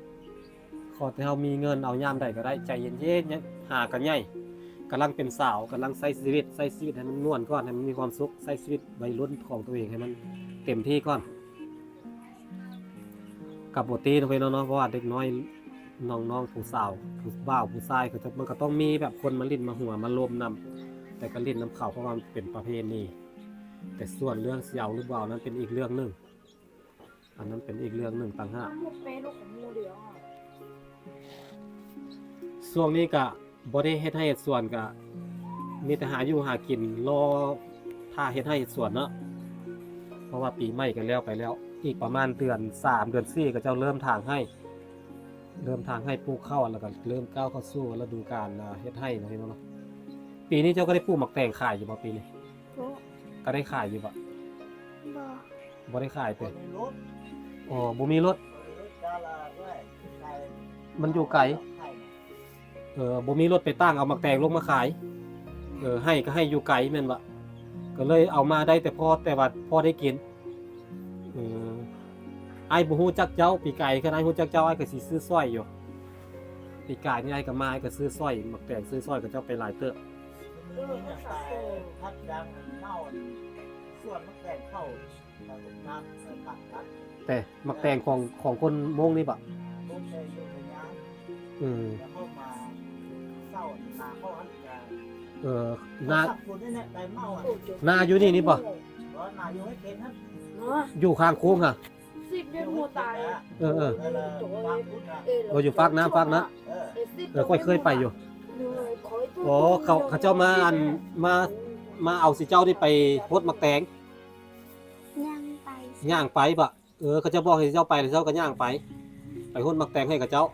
ຂໍແຕ່ເຮົາມີເງິນ ເອົາຍາມໃດກໍໄດ້ ໃຈເຢັນໆ ຫາກໍໃຫຍ່ ກຳລັງເປັນສາວ ກຳລັງໃຊ້ຊີວິດ ໃຊ້ຊີວິດໃຫ້ມັນມ່ວນກ່ອນ ໃຫ້ມັນມີຄວາມສຸກ ໃຊ້ຊີວິດໄວລຸ້ນຂອງຕົວເອງໃຫ້ມັນເຕັມທີ່ກ່ອນ. ກໍບໍ່ຕິເນາະ ເພາະວ່າເດັກນ້ອຍ ນ້ອງໆ ຜູ້ສາວ ຜູ້ບ່າວ ຜູ້ຊາຍ ກໍຈະ ມັນກໍຕ້ອງມີແບບຄົນມາຫຼິ້ນມາຫົວມາລົມນຳ ແຕ່ກໍຫຼິ້ນນຳເຂົາ ເພາະວ່າມັນເປັນປະເພນີ. ແຕ່ສ່ວນເລື່ອງຊິເອົາຫຼືບໍ່ເອົານັ້ນເປັນອີກເລື່ອງໜຶ່ງ ອັນນັ້ນເປັນອີກເລື່ອງໜຶ່ງຕ່າງຫາກ. ຊ່ວງນີ້ກະບໍ່ໄດ້ເຮັດໄຮ່ເຮັດສວນ ກະມີແຕ່ຫາຢູ່ຫາກິນ ລໍຖ້າເຮັດໄຮ່ເຮັດສວນເນາະ ເພາະວ່າປີໃໝ່ກໍແລ້ວໄປແລ້ວ ອີກປະມານເດືອນສາມ ເດືອນສີ່ ເຂົາເຈົ້າເລີ່ມຖາງໄຮ່ ເລີ່ມຖາງໄຮ່ ປູກເຂົ້າ ແລ້ວກໍເລີ່ມກ້າວເຂົ້າສູ່ລະດູການ ອ່າ ເຮັດໄຮ່ເນາະ ເຫັນບໍ່ເນາະ. ປີນີ້ເຈົ້າກໍໄດ້ປູກໝາກແຕງຂາຍຢູ່ບໍ່ປີນີ້? ບໍ່. ກໍໄດ້ຂາຍຢູ່ບໍ່? ບໍ່. ບໍ່ໄດ້ຂາຍເຕີ? ບໍ່ມີລົດ. ອໍ ບໍ່ມີລົດ. ບໍ່ມີລົດ ມັນຢູ່ໄກ. ເອີ ບໍ່ມີລົດໄປຕ່າງເອົາໝາກແຕງລົງມາຂາຍ. ເອີ ໄຮ່ກໍໄຮ່ຢູ່ໄກແມ່ນບໍ່? ກໍເລີຍເອົາມາໄດ້ແຕ່ພໍ ແຕ່ວ່າພໍໄດ້ກິນ. ເອີ ອ້າຍບໍ່ຮູ້ຈັກເຈົ້າ ປີກາຍຄັນອ້າຍຮູ້ຈັກເຈົ້າ ອ້າຍກໍຊິຊື້ຊ່ອຍຢູ່. ປີກາຍນີ້ອ້າຍກໍມາ ອ້າຍກໍຊື້ຊ່ອຍ ໝາກແຕງຊື້ຊ່ອຍເຂົາເຈົ້າໄປຫຼາຍເຕີບ. ແຕ່ໝາກແຕງຂອງ ຂອງຄົນມົ້ງນີ້ບໍ່? ອືມ ເອີ ນາ ນາຢູ່ນີ້ນີ້ບໍ່? ຢູ່ຂ້າງໂຄ້ງຫະ? ເອີໆ ເອີ ຢູ່ຟາກນ້ຳ ຟາກນັ້ນ. ເອີ ຂ້ອຍເຄີຍໄປຢູ່. ອໍ ເຂົາ ເຂົາເຈົ້າມາ ອັນ ມາ ມາເອົາຊິເຈົ້ານີ້ໄປຫົດໝາກແຕງ? ຍ່າງໄປ. ຍ່າງໄປບໍ? ເອີ ເຂົາເຈົ້າບອກໃຫ້ເຈົ້າໄປ ແລ້ວເຈົ້າກໍຍ່າງໄປ ໄປຫົດໝາກແຕງໃຫ້ເຂົາເຈົ້າ.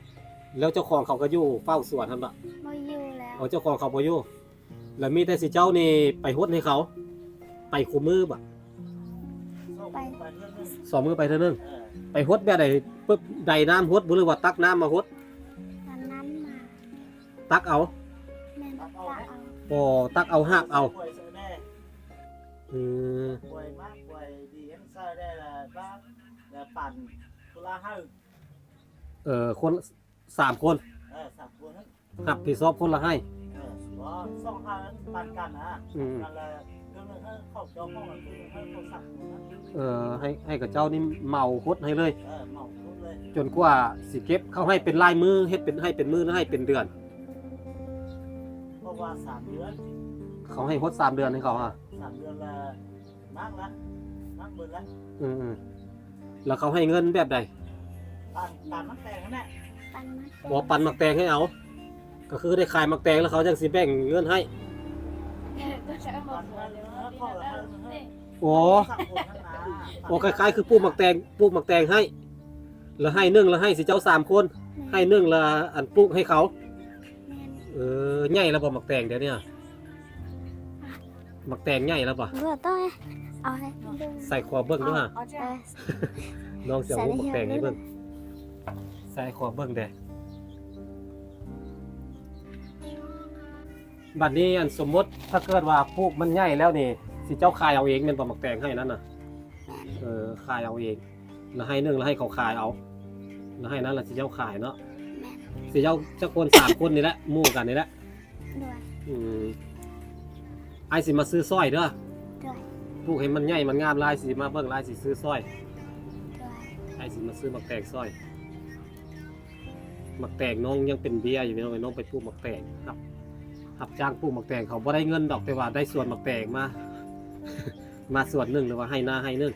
ແລ້ວເຈົ້າຂອງເຂົາກໍຢູ່ເຝົ້າສວນຫັ້ນບໍ? ບໍ່ຢູ່ແລ້ວ. ອໍ ເຈົ້າຂອງເຂົາບໍ່ຢູ່. ແລ້ວມີແຕ່ຊິເຈົ້ານີ້ໄປຫົດໃຫ້ເຂົາ ໄປຄູ່ມື້ບໍ? ໄປ ສອງມື້ໄປເທື່ອໜຶ່ງ. ເອີ ໄປຫົດແບບໃດ? ປຶບ ໄດນ້ຳຫົດບໍ ຫຼືວ່າຕັກນ້ຳມາຫົດ? ຕັກນ້ຳມາ ຕັກເອົາ. ແມ່ນ ຕັກເອົາ. ອໍ ຕັກເອົາ ຫາບເອົາ. ອືມ ເອີ ຄົນ ສາມຄົນ ເອີ ສາມຄົນ ຮັບຜິດຊອບຄົນລະໄຮ່. ເອີ ສອງໄຮ່ປັນກັນນະ. ອືມ ເອີ ໃຫ້ ໃຫ້ເຂົາເຈົ້ານີ້ເໝົາຫົດໃຫ້ເລີຍ. ເອີ ເໝົາຫົດເລີຍ ຈົນກວ່າຊິເກັບ. ເຂົາໃຫ້ເປັນລາຍມື້ ເຮັດເປັນ ໃຫ້ເປັນມື້ ຫຼືໃຫ້ເປັນເດືອນ? ເຂົາວ່າສາມເດືອນ. ເຂົາໃຫ້ຫົດສາມເດືອນໃຫ້ເຂົາຫະ? ສາມເດືອນລະ ໝາກລະ ໝາກເບິດລະ. ອືມໆ ແລ້ວເຂົາໃຫ້ເງິນແບບໃດ? ປັນ ປັນໝາກແຕງຫັ້ນແຫຼະ. ອໍ ປັນໝາກແຕງໃຫ້ເອົາ ກໍຄືໄດ້ຂາຍໝາກແຕງ ແລ້ວເຂົາຈັ່ງຊິແບ່ງເງິນໃຫ້. ອໍ ອໍ ຄ້າຍໆ ຄືປູກໝາກແຕງ ປູກໝາກແຕງໃຫ້ ແລ້ວໃຫ້ໜຶ່ງ ແລ້ວໃຫ້ຊິເຈົ້າສາມຄົນ. ໃຫ້ໜຶ່ງ ແລ້ວ ອັນ ປູກໃຫ້ເຂົາ. ເອີ ໃຫຍ່ແລ້ວບໍ່ໝາກແຕງດຽວນີ້? ໝາກແຕງໃຫຍ່ແລ້ວບໍ່? ບໍ່ຕ້ອງ ເອົາໃຫ້ເບິ່ງ ໃສ່ຂໍເບິ່ງດູຫາ. ເອີ ນ້ອງຊິເອົາໝາກແຕງໃຫ້ເບິ່ງ ໃສ່ຂໍເບິ່ງແດ່. ບັດນີ້ ອັນ ສົມມຸດ ຖ້າເກີດວ່າປູກມັນໃຫຍ່ແລ້ວນີ້ ຊິເຈົ້າຂາຍເອົາເອງແມ່ນບໍ່? ໝາກແຕງໄຮ່ນັ້ນນະ. ເອີ ຂາຍເອົາເອງ ລະໄຮ່ໜຶ່ງ ລະໃຫ້ເຂົາຂາຍເອົາ ລະໄຮ່ນັ້ນລະຊິເຈົ້າຂາຍເນາະ. ຊິເຈົ້າຈັກຄົນ? ສາມຄົນນີ້ແຫຼະ ໝູ່ກັນນີ້ແຫຼະ. ອືມ ອ້າຍຊິມາຊື້ຊ່ອຍເດີ. ປູກໃຫ້ມັນໃຫຍ່ມັນງາມລະອ້າຍຊິມາເບິ່ງ ລະອ້າຍຊິຊື້ຊ່ອຍ. ອ້າຍຊິມາຊື້ໝາກແຕງຊ່ອຍ. ໝາກແຕງນ້ອງຍັງເປັນເບ້ຍຢູ່ ພີ່ນ້ອງ ນ້ອງໄປປູກໝາກແຕງ ຮັບ ຮັບຈ້າງປູກໝາກແຕງ ເຂົາບໍ່ໄດ້ເງິນດອກ ແຕ່ວ່າໄດ້ສວນໝາກແຕງມາ ມາສວນໜຶ່ງ ຫຼືວ່າໄຮ່ນາໄຮ່ໜຶ່ງ.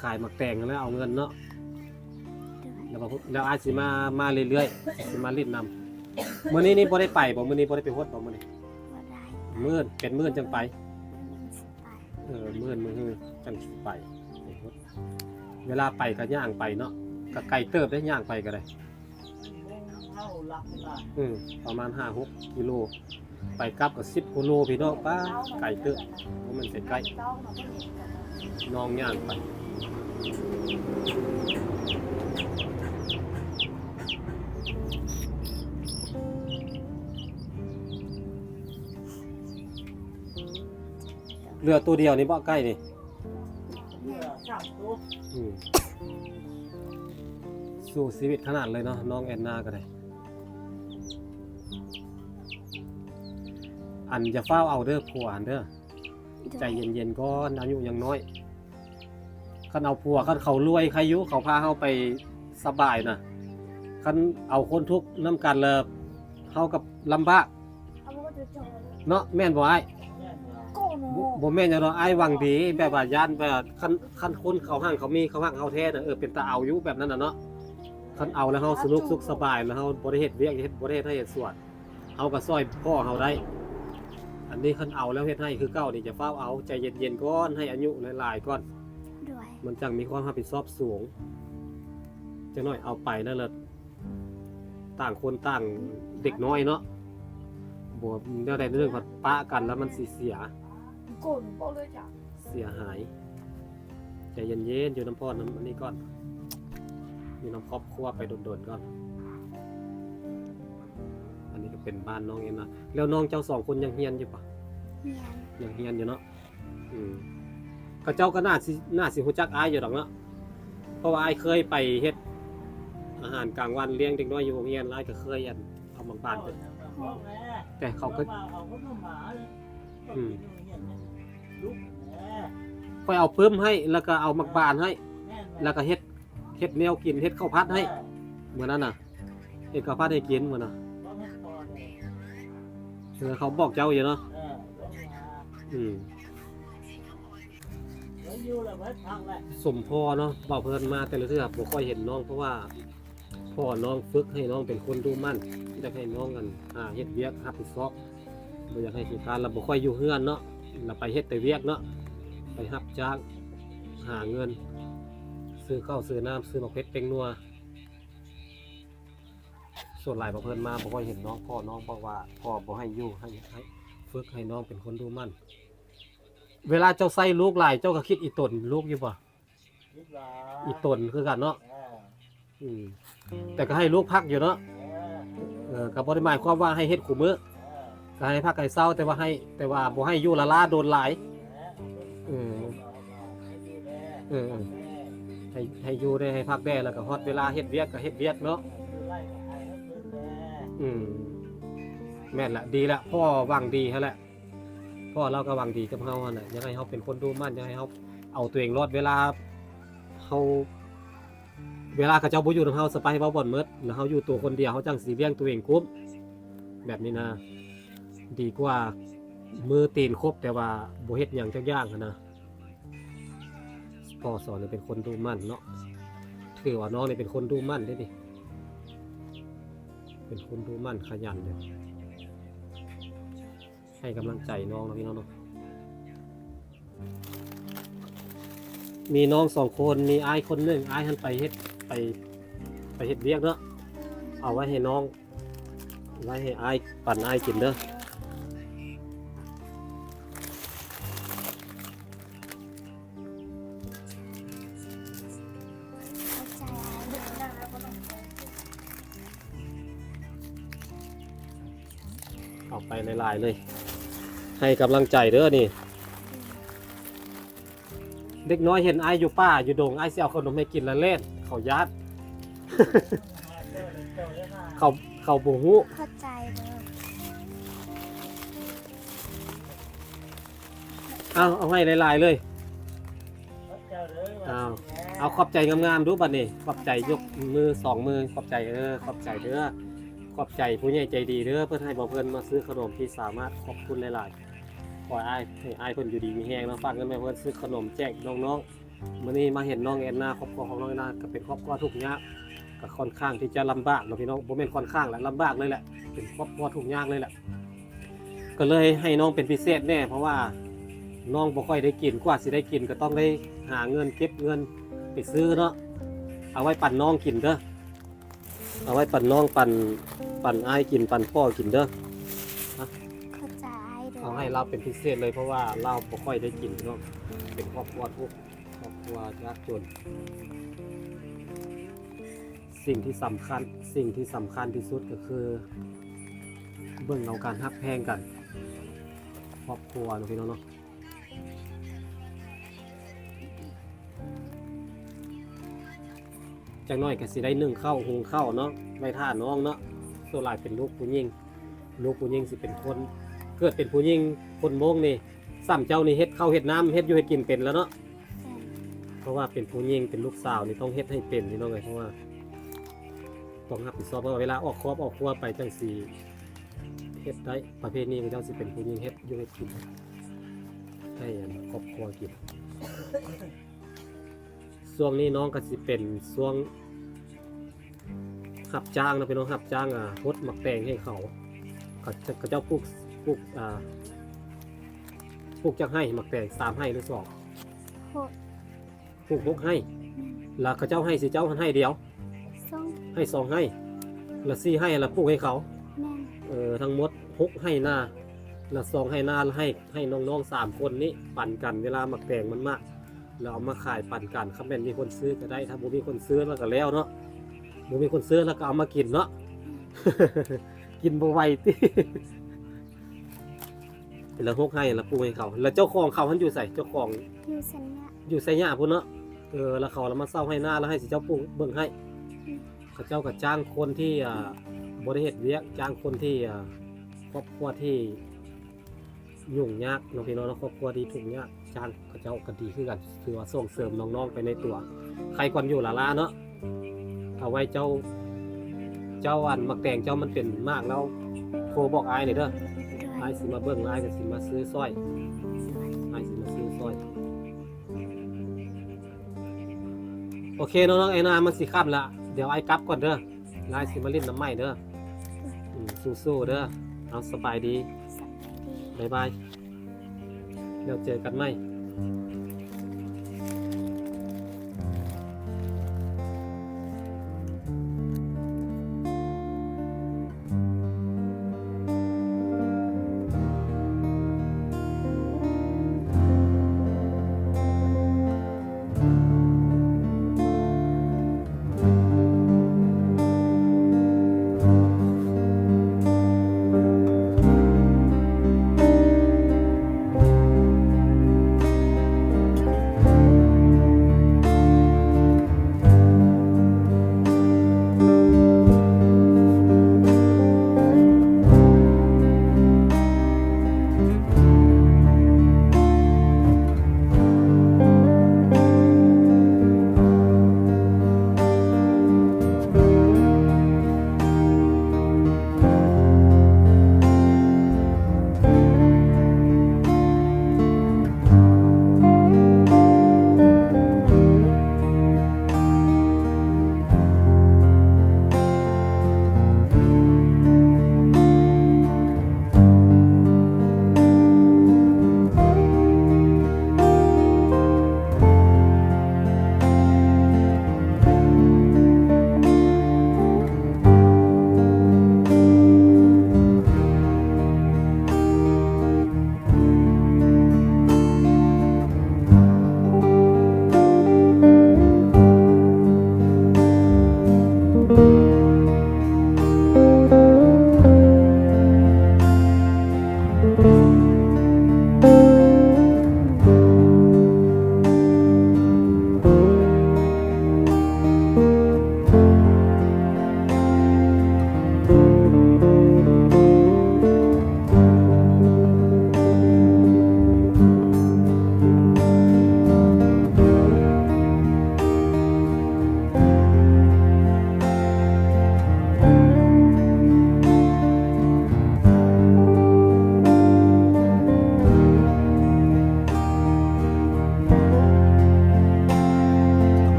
ຂາຍໝາກແຕງແລ້ວເອົາເງິນເນາະ. ແລ້ວ ແລ້ວອ້າຍຊິມາ ມາເລື້ອຍໆ ຊິມາຫຼິ້ນນຳ. ມື້ນີ້ນີ້ບໍ່ໄດ້ໄປບໍ່? ມື້ນີ້ບໍ່ໄດ້ໄປຫົດບໍ່ມື້ນີ້? ບໍ່ໄດ້. ມື້ ເປັນມື້ຈັ່ງໄປ. ມື້ຈັ່ງໄປ. ເອີ ມື້ອື່ນ ມື້ຮືຈັ່ງຊິໄປ ໄປຫົດ. ເວລາໄປກໍຍ່າງໄປເນາະ ກໍໄກເຕີບເດ້ ຍ່າງໄປກໍໄດ້. ອືມ ປະມານຫ້າຫົກກິໂລ ໄປກັບກໍສິບກວ່າໂລ ພີ່ນ້ອງ. ປ້າ ໄກເຕີບ ບໍ່ແມ່ນໃກ້ໆ ນ້ອງຍ່າງໄປ. ເຫຼືອໂຕດຽວນີ້ບໍ່ ໄກ່ນີ້? ແມ່ນ ສາມໂຕ. ອືມ ສູ້ຊີວິດຂະໜາດເລີຍເນາະ ນ້ອງແອນນາກໍໄດ້. ອັນ ຢ່າຟ້າວເອົາເດີ ຜົວຫັ້ນເດີ ໃຈເຢັນໆກ່ອນ ອາຍຸຍັງນ້ອຍ. ຄັນເອົາຜົວ ຄັນເຂົາລວຍໃຄຢູ່ ເຂົາພາເຮົາໄປສະບາຍນະ. ຄັນເອົາຄົນທຸກນຳກັນແລ້ວ ເຮົາກໍລຳບາກເນາະ ແມ່ນບໍ່ອ້າຍ? ບໍ່ ບໍ່ແມ່ນຫຍັງດອກ ອ້າຍຫວັງດີ ແບບວ່າຢ້ານແບບ ຄັນ ຄັນຄົນເຂົາຮັ່ງເຂົາມີ ເຂົາຮັກເຮົາແທ້ນະ ເອີ ເປັນຕາເອົາຢູ່ແບບນັ້ນນະເນາະ. ຄັນເອົາແລ້ວເຮົາສະໜຸກສຸກສະບາຍ ແລ້ວເຮົາບໍ່ໄດ້ເຮັດວຽກ ເຮັດ ບໍ່ໄດ້ເຮັດໄຮ່ເຮັດສວນ ເຮົາກໍຊ່ອຍພໍ່ເຮົາໄດ້. ອັນນີ້ຄັນເອົາແລ້ວເຮັດໃຫ້ຄືເກົ່ານີ້ ຢ່າຟ້າວເອົາ ໃຈເຢັນໆກ່ອນ ໃຫ້ອາຍຸຫຼາຍໆກ່ອນ ໂດຍ ມັນຈັ່ງມີຄວາມຮັບຜິດຊອບສູງ. ຈັກໜ້ອຍເອົາໄປນັ້ນລະ ຕ່າງຄົນຕ່າງເດັກນ້ອຍເນາະ ບໍ່ ແນວໃດແນວໜຶ່ງພັດປະກັນແລ້ວມັນຊິເສຍ ເສຍຫາຍ. ໃຈເຢັນໆ ຢູ່ນຳພໍ່ນຳອັນນີ້ກ່ອນ ຢູ່ນຳຄອບຄົວໄປດົນໆກ່ອນ. ອັນນີ້ກໍເປັນບ້ານນ້ອງເອນນະ. ແລ້ວນ້ອງເຈົ້າສອງຄົນຍັງຮຽນຢູ່ປະ? ຮຽນ ຍັງຮຽນຢູ່ເນາະ. ອືມ ເຂົາເຈົ້າກໍໜ້າຊິ ໜ້າຊິຮູ້ຈັກອ້າຍຢູ່ດອກເນາະ ເພາະວ່າອ້າຍເຄີຍໄປເຮັດອາຫານກາງວັນລ້ຽງເດັກນ້ອຍຢູ່ໂຮງຮຽນ ອ້າຍກໍເຄີຍ ອັນ ເອົາໝາກບານໄປ ແຕ່ເຂົາກໍ ອືມ ຂ້ອຍເອົາປຶ້ມໃຫ້ ແລ້ວກໍເອົາໝາກບານໃຫ້ ແລ້ວກໍເຮັດ ເຮັດແນວກິນ ເຮັດເຂົ້າຜັດໃຫ້ ມື້ນັ້ນນະ ເຮັດເຂົ້າຜັດໃຫ້ກິນມື້ນະ. ເອີ ເຂົາບອກເຈົ້າຢູ່ເນາະ. ອືມ ສົມພໍເນາະ ບ່າວເພິ່ນມາແຕ່ລະເທື່ອບໍ່ຄ່ອຍເຫັນນ້ອງ ເພາະວ່າພໍ່ນ້ອງຝຶກໃຫ້ນ້ອງເປັນຄົນດຸໝັ່ນ ຢາກໃຫ້ນ້ອງ ອັນ ຫາເຮັດວຽກຮັບຜິດຊອບ ບໍ່ຢາກໃຫ້ຂີ້ຄ້ານ. ລະບໍ່ຄ່ອຍຢູ່ເຮືອນເນາະ ລະໄປເຮັດແຕ່ວຽກເນາະ ໄປຮັບຈ້າງຫາເງິນ ຊື້ເຂົ້າຊື້ນ້ຳ ຊື້ໝາກເຜັດແປ້ງນົວ. ສ່ວນຫຼາຍບ່າວເພິ່ນມາບໍ່ຄ່ອຍເຫັນນ້ອງ ພໍ່ນ້ອງບອກວ່າພໍ່ບໍ່ໃຫ້ຢູ່ ໃຫ້ ໃຫ້ຝຶກໃຫ້ນ້ອງເປັນຄົນດຸໝັ່ນ. ເວລາເຈົ້າໃສ່ລູກຫຼາຍ ເຈົ້າກໍຄິດອີ່ຕົນລູກຢູ່ບໍ່? ຄິດວ່າ ອີ່ຕົນຄືກັນເນາະ. ເອີ ອືມ ແຕ່ກໍໃຫ້ລູກພັກຢູ່ເນາະ. ເອີ ເອີ ກໍບໍ່ໄດ້ໝາຍຄວາມວ່າໃຫ້ເຮັດຄູ່ມື້ ເອີ ກໍໃຫ້ພັກໃຫ້ເຊົາ ແຕ່ວ່າໃຫ້ ແຕ່ວ່າບໍ່ໃຫ້ຢູ່ລ້າໆດົນຫຼາຍ. ເອີ ເອີ ເອີ ໃຫ້ ໃຫ້ຢູ່ແດ່ ໃຫ້ພັກແດ່ ແລ້ວກໍຮອດເວລາເຮັດວຽກກໍເຮັດວຽກເນາະ. ອືມ ແມ່ນລະ ດີລະ ພໍ່ຫວັງດີຫັ້ນແຫຼະ. ເພາະວ່າລາວກໍຫວັງດີກັບເຮົາຫັ້ນແຫຼະ ຢາກໃຫ້ເຮົາເປັນຄົນດຸໝັ່ນ ຢາກໃຫ້ເຮົາເອົາຕົວເອງລອດ. ເວລາເຮົາ ເວລາເຂົາເຈົ້າບໍ່ຢູ່ນຳເຮົາ ສະໄປເວົ້າບ່ອນໝົດ ແລ້ວເຮົາຢູ່ຕົວຄົນດຽວ ເຮົາຈັ່ງຊິລ້ຽງຕົວເອງກຸ້ມ ແບບນີ້ນະ ດີກວ່າມືຕີນຄົບ ແຕ່ວ່າບໍ່ເຮັດຫຍັງຈັກຢ່າງຫັ້ນນະ. ພໍ່ສອນໃຫ້ເປັນຄົນດຸໝັ່ນເນາະ ຖືວ່ານ້ອງນີ້ເປັນຄົນດຸໝັ່ນເດ້ນີ້ ເປັນຄົນດຸໝັ່ນຂະຫຍັນເດ້. ໃຫ້ກຳລັງໃຈນ້ອງເນາະ ພີ່ນ້ອງເນາະ. ມີນ້ອງສອງຄົນ ມີອ້າຍຄົນໜຶ່ງ ອ້າຍຫັ້ນໄປເຮັດ ໄປ ໄປເຮັດວຽກເນາະ. ເອົາໄວ້ໃຫ້ນ້ອງ ໄວ້ໃຫ້ອ້າຍ ປັນອ້າຍກິນເດີ. ເອົາໄປຫຼາຍໆເລີຍ ໃຫ້ກຳລັງໃຈເດີນີ້. ເດັກນ້ອຍເຫັນອ້າຍຢູ່ປ່າຢູ່ດົງ ອ້າຍຊິເອົາຂະໜົມໃຫ້ກິນລະແລ່ນ ເຂົາຢ້ານ ເຂົາ ເຂົາບໍ່ຮູ້. ຂອບໃຈເດີ. ເອົາ ເອົາໃຫ້ຫຼາຍໆເລີຍ. ເອົາ ເອົາຂອບໃຈງາມໆດູບັດນີ້. ຂອບໃຈ ຂອບໃຈ ຍົກມືສອງມື. ຂອບໃຈ ເອີ ຂອບໃຈເດີ. ຂອບໃຈຜູ້ໃຫຍ່ໃຈດີເດີ ເພິ່ນໃຫ້ບໍ່ເພິ່ນມາຊື້ຂະໜົມ ທີ່ສາມາດ ຂອບຄຸນຫຼາຍໆ. ຂໍໃຫ້ອ້າຍ ໃຫ້ອ້າຍເພິ່ນຢູ່ດີມີແຮງເນາະ ຝາກເງິນມາໃຫ້ເພິ່ນຊື້ຂະໜົມແຈກນ້ອງໆ. ມື້ນີ້ມາເຫັນນ້ອງແອນນາ ຄອບຄົວຂອງນ້ອງແອນນາກໍເປັນຄອບຄົວທຸກຍາກ ກໍຄ່ອນຂ້າງທີ່ຈະລຳບາກເນາະພີ່ນ້ອງ. ບໍ່ແມ່ນຄ່ອນຂ້າງລະ ລຳບາກເລີຍແຫຼະ ເປັນຄອບຄົວທຸກຍາກເລີຍແຫຼະ. ກໍເລີຍໃຫ້ນ້ອງເປັນພິເສດແດ່ ເພາະວ່ານ້ອງບໍ່ຄ່ອຍໄດ້ກິນ ກວ່າຊິໄດ້ກິນກໍຕ້ອງໄດ້ຫາເງິນເກັບເງິນໄປຊື້ເນາະ. ເອົາໄວ້ປັນນ້ອງກິນເດີ ເອົາໄວ້ປັນນ້ອງ ປັນ ປັນອ້າຍກິນ ປັນພໍ່ກິນເດີ. ຂອບໃຈເດີ. ເອົາໃຫ້ລາວເປັນພິເສດເລີຍ ເພາະວ່າລາວບໍ່ຄ່ອຍໄດ້ກິນເນາະ ເປັນຄອບຄົວທຸກ ຄອບຄົວຍາກຈົນ. ສິ່ງທີ່ສຳຄັນ ສິ່ງທີ່ສຳຄັນທີ່ສຸດກໍຄື ເບິ່ງເອົາການຮັກແພງກັນ ຄອບຄົວເນາະ ພີ່ນ້ອງເນາະ. ຈັກໜ້ອຍກໍຊິໄດ້ໜຶ້ງເຂົ້າ ຫຸງເຂົ້າເນາະ ໄວ້ຖ້ານ້ອງເນາະ. ສ່ວນຫຼາຍເປັນລູກຜູ້ຍິງ ລູກຜູ້ຍິງຊິເປັນຄົນ ເກີດເປັນຜູ້ຍິງຄົນມົ້ງນີ້ ສ່ຳເຈົ້ານີ້ເຮັດເຂົ້າເຮັດນ້ຳ ເຮັດຢູ່ເຮັດກິນເປັນແລ້ວເນາະ. ເພາະວ່າເປັນຜູ້ຍິງ ເປັນລູກສາວນີ້ຕ້ອງເຮັດໃຫ້ເປັນພີ່ນ້ອງເອີຍ ເພາະວ່າຕ້ອງຮັບຜິດຊອບ ເພາະວ່າເວລາອອກຄອບອອກຄົວໄປຈັ່ງຊີ້ ເຮັດໄດ້ ປະເພດນີ້ເຂົາເຈົ້າຊິເປັນຜູ້ຍິງເຮັດຢູ່ເຮັດກິນ ໃຫ້ອັນຄອບຄົວກິນ. ຊ່ວງນີ້ນ້ອງກໍຊິເປັນຊ່ວງຮັບຈ້າງເນາະ ເປັນຮັບຈ້າງ ອາ ຫົດໝາກແຕງໃຫ້ເຂົາ. ເຂົາ ເຂົາເຈົ້າປູກ ປູກ ອາ ປູກຈັກໄຮ່ໝາກແຕງ? ສາມໄຮ່ ຫຼື ສອງ? ຫົກ. ປູກຫົກໄຮ່. ແມ່ນ. ລະເຂົາເຈົ້າໃຫ້ຊິເຈົ້າຫັ້ນໄຮ່ດຽວ? ສອງ. ໃຫ້ສອງໄຮ່ ລະສີ່ໄຮ່ລະປູກໃຫ້ເຂົາ? ແມ່ນ. ເອີ ທັງໝົດຫົກໄຮ່ນາ ລະສອງໄຮ່ນາ ລະໃຫ້ ໃຫ້ນ້ອງໆສາມຄົນນີ້ປັນກັນ ເວລາໝາກແຕງມັນມາກ ລະເອົາມາຂາຍປັນກັນ. ຄັນແມ່ນມີຄົນຊື້ກໍໄດ້ ຖ້າບໍ່ມີຄົນຊື້ລະກໍແລ້ວເນາະ ບໍ່ມີຄົນຊື້ລະກໍເອົາມາກິນເນາະ ກິນບໍ່ໄຫວຕິ. ລະຫົກໄຮ່ລະປູກໃຫ້ເຂົາ. ລະເຈົ້າຂອງເຂົາຫັ້ນຢູ່ໃສ? ເຈົ້າຂອງຢູ່ໄຊຍະ ຢູ່ໄຊຍະພຸ້ນເນາະ. ເອີ ລະເຂົາລະມາເຊົ່າໄຮ່ນາ ລະໃຫ້ຊິເຈົ້າປູກເບິ່ງໃຫ້. ອືມ. ເຂົາເຈົ້າກໍຈ້າງຄົນທີ່ ອ່າ ບໍ່ໄດ້ເຮັດວຽກ ຈ້າງຄົນທີ່ ອ່າ ຄອບຄົວທີ່ຫຍຸ້ງຍາກເນາະພີ່ນ້ອງເນາະ ຄອບຄົວທີ່ທຸກຍາກ ຈ້າງເຂົາເຈົ້າກໍດີຄືກັນ ຖືວ່າສົ່ງເສີມນ້ອງໆໄປໃນຕົວ. ໃຄກ່ອນຢູ່ຫຼ້າໆເນາະ ເອົາໄວ້ເຈົ້າ ເຈົ້າ ອັນໝາກແຕງເຈົ້າມັນເປັນໝາກແລ້ວ ໂທບອກອ້າຍແດ່ເດີ ໂດຍ. ອ້າຍຊິມາເບິ່ງ ອ້າຍກໍຊິມາຊື້ຊ່ອຍ ອ້າຍຊິມາຊື້ຊ່ອຍ. ໂອເຄ ນ້ອງໆ ໄອ້ນາ ມັນຊິຄ່ຳລະ ດຽວອ້າຍກັບກ່ອນເດີ ລະອ້າຍຊິມາຫຼິ້ນນຳໃໝ່ເດີ. ອືມ ສູ້ໆເດີ. ເອົາ ສະບາຍດີ ສະບາຍດີ ບາຍບາຍ ແລ້ວເຈີກັນໃໝ່.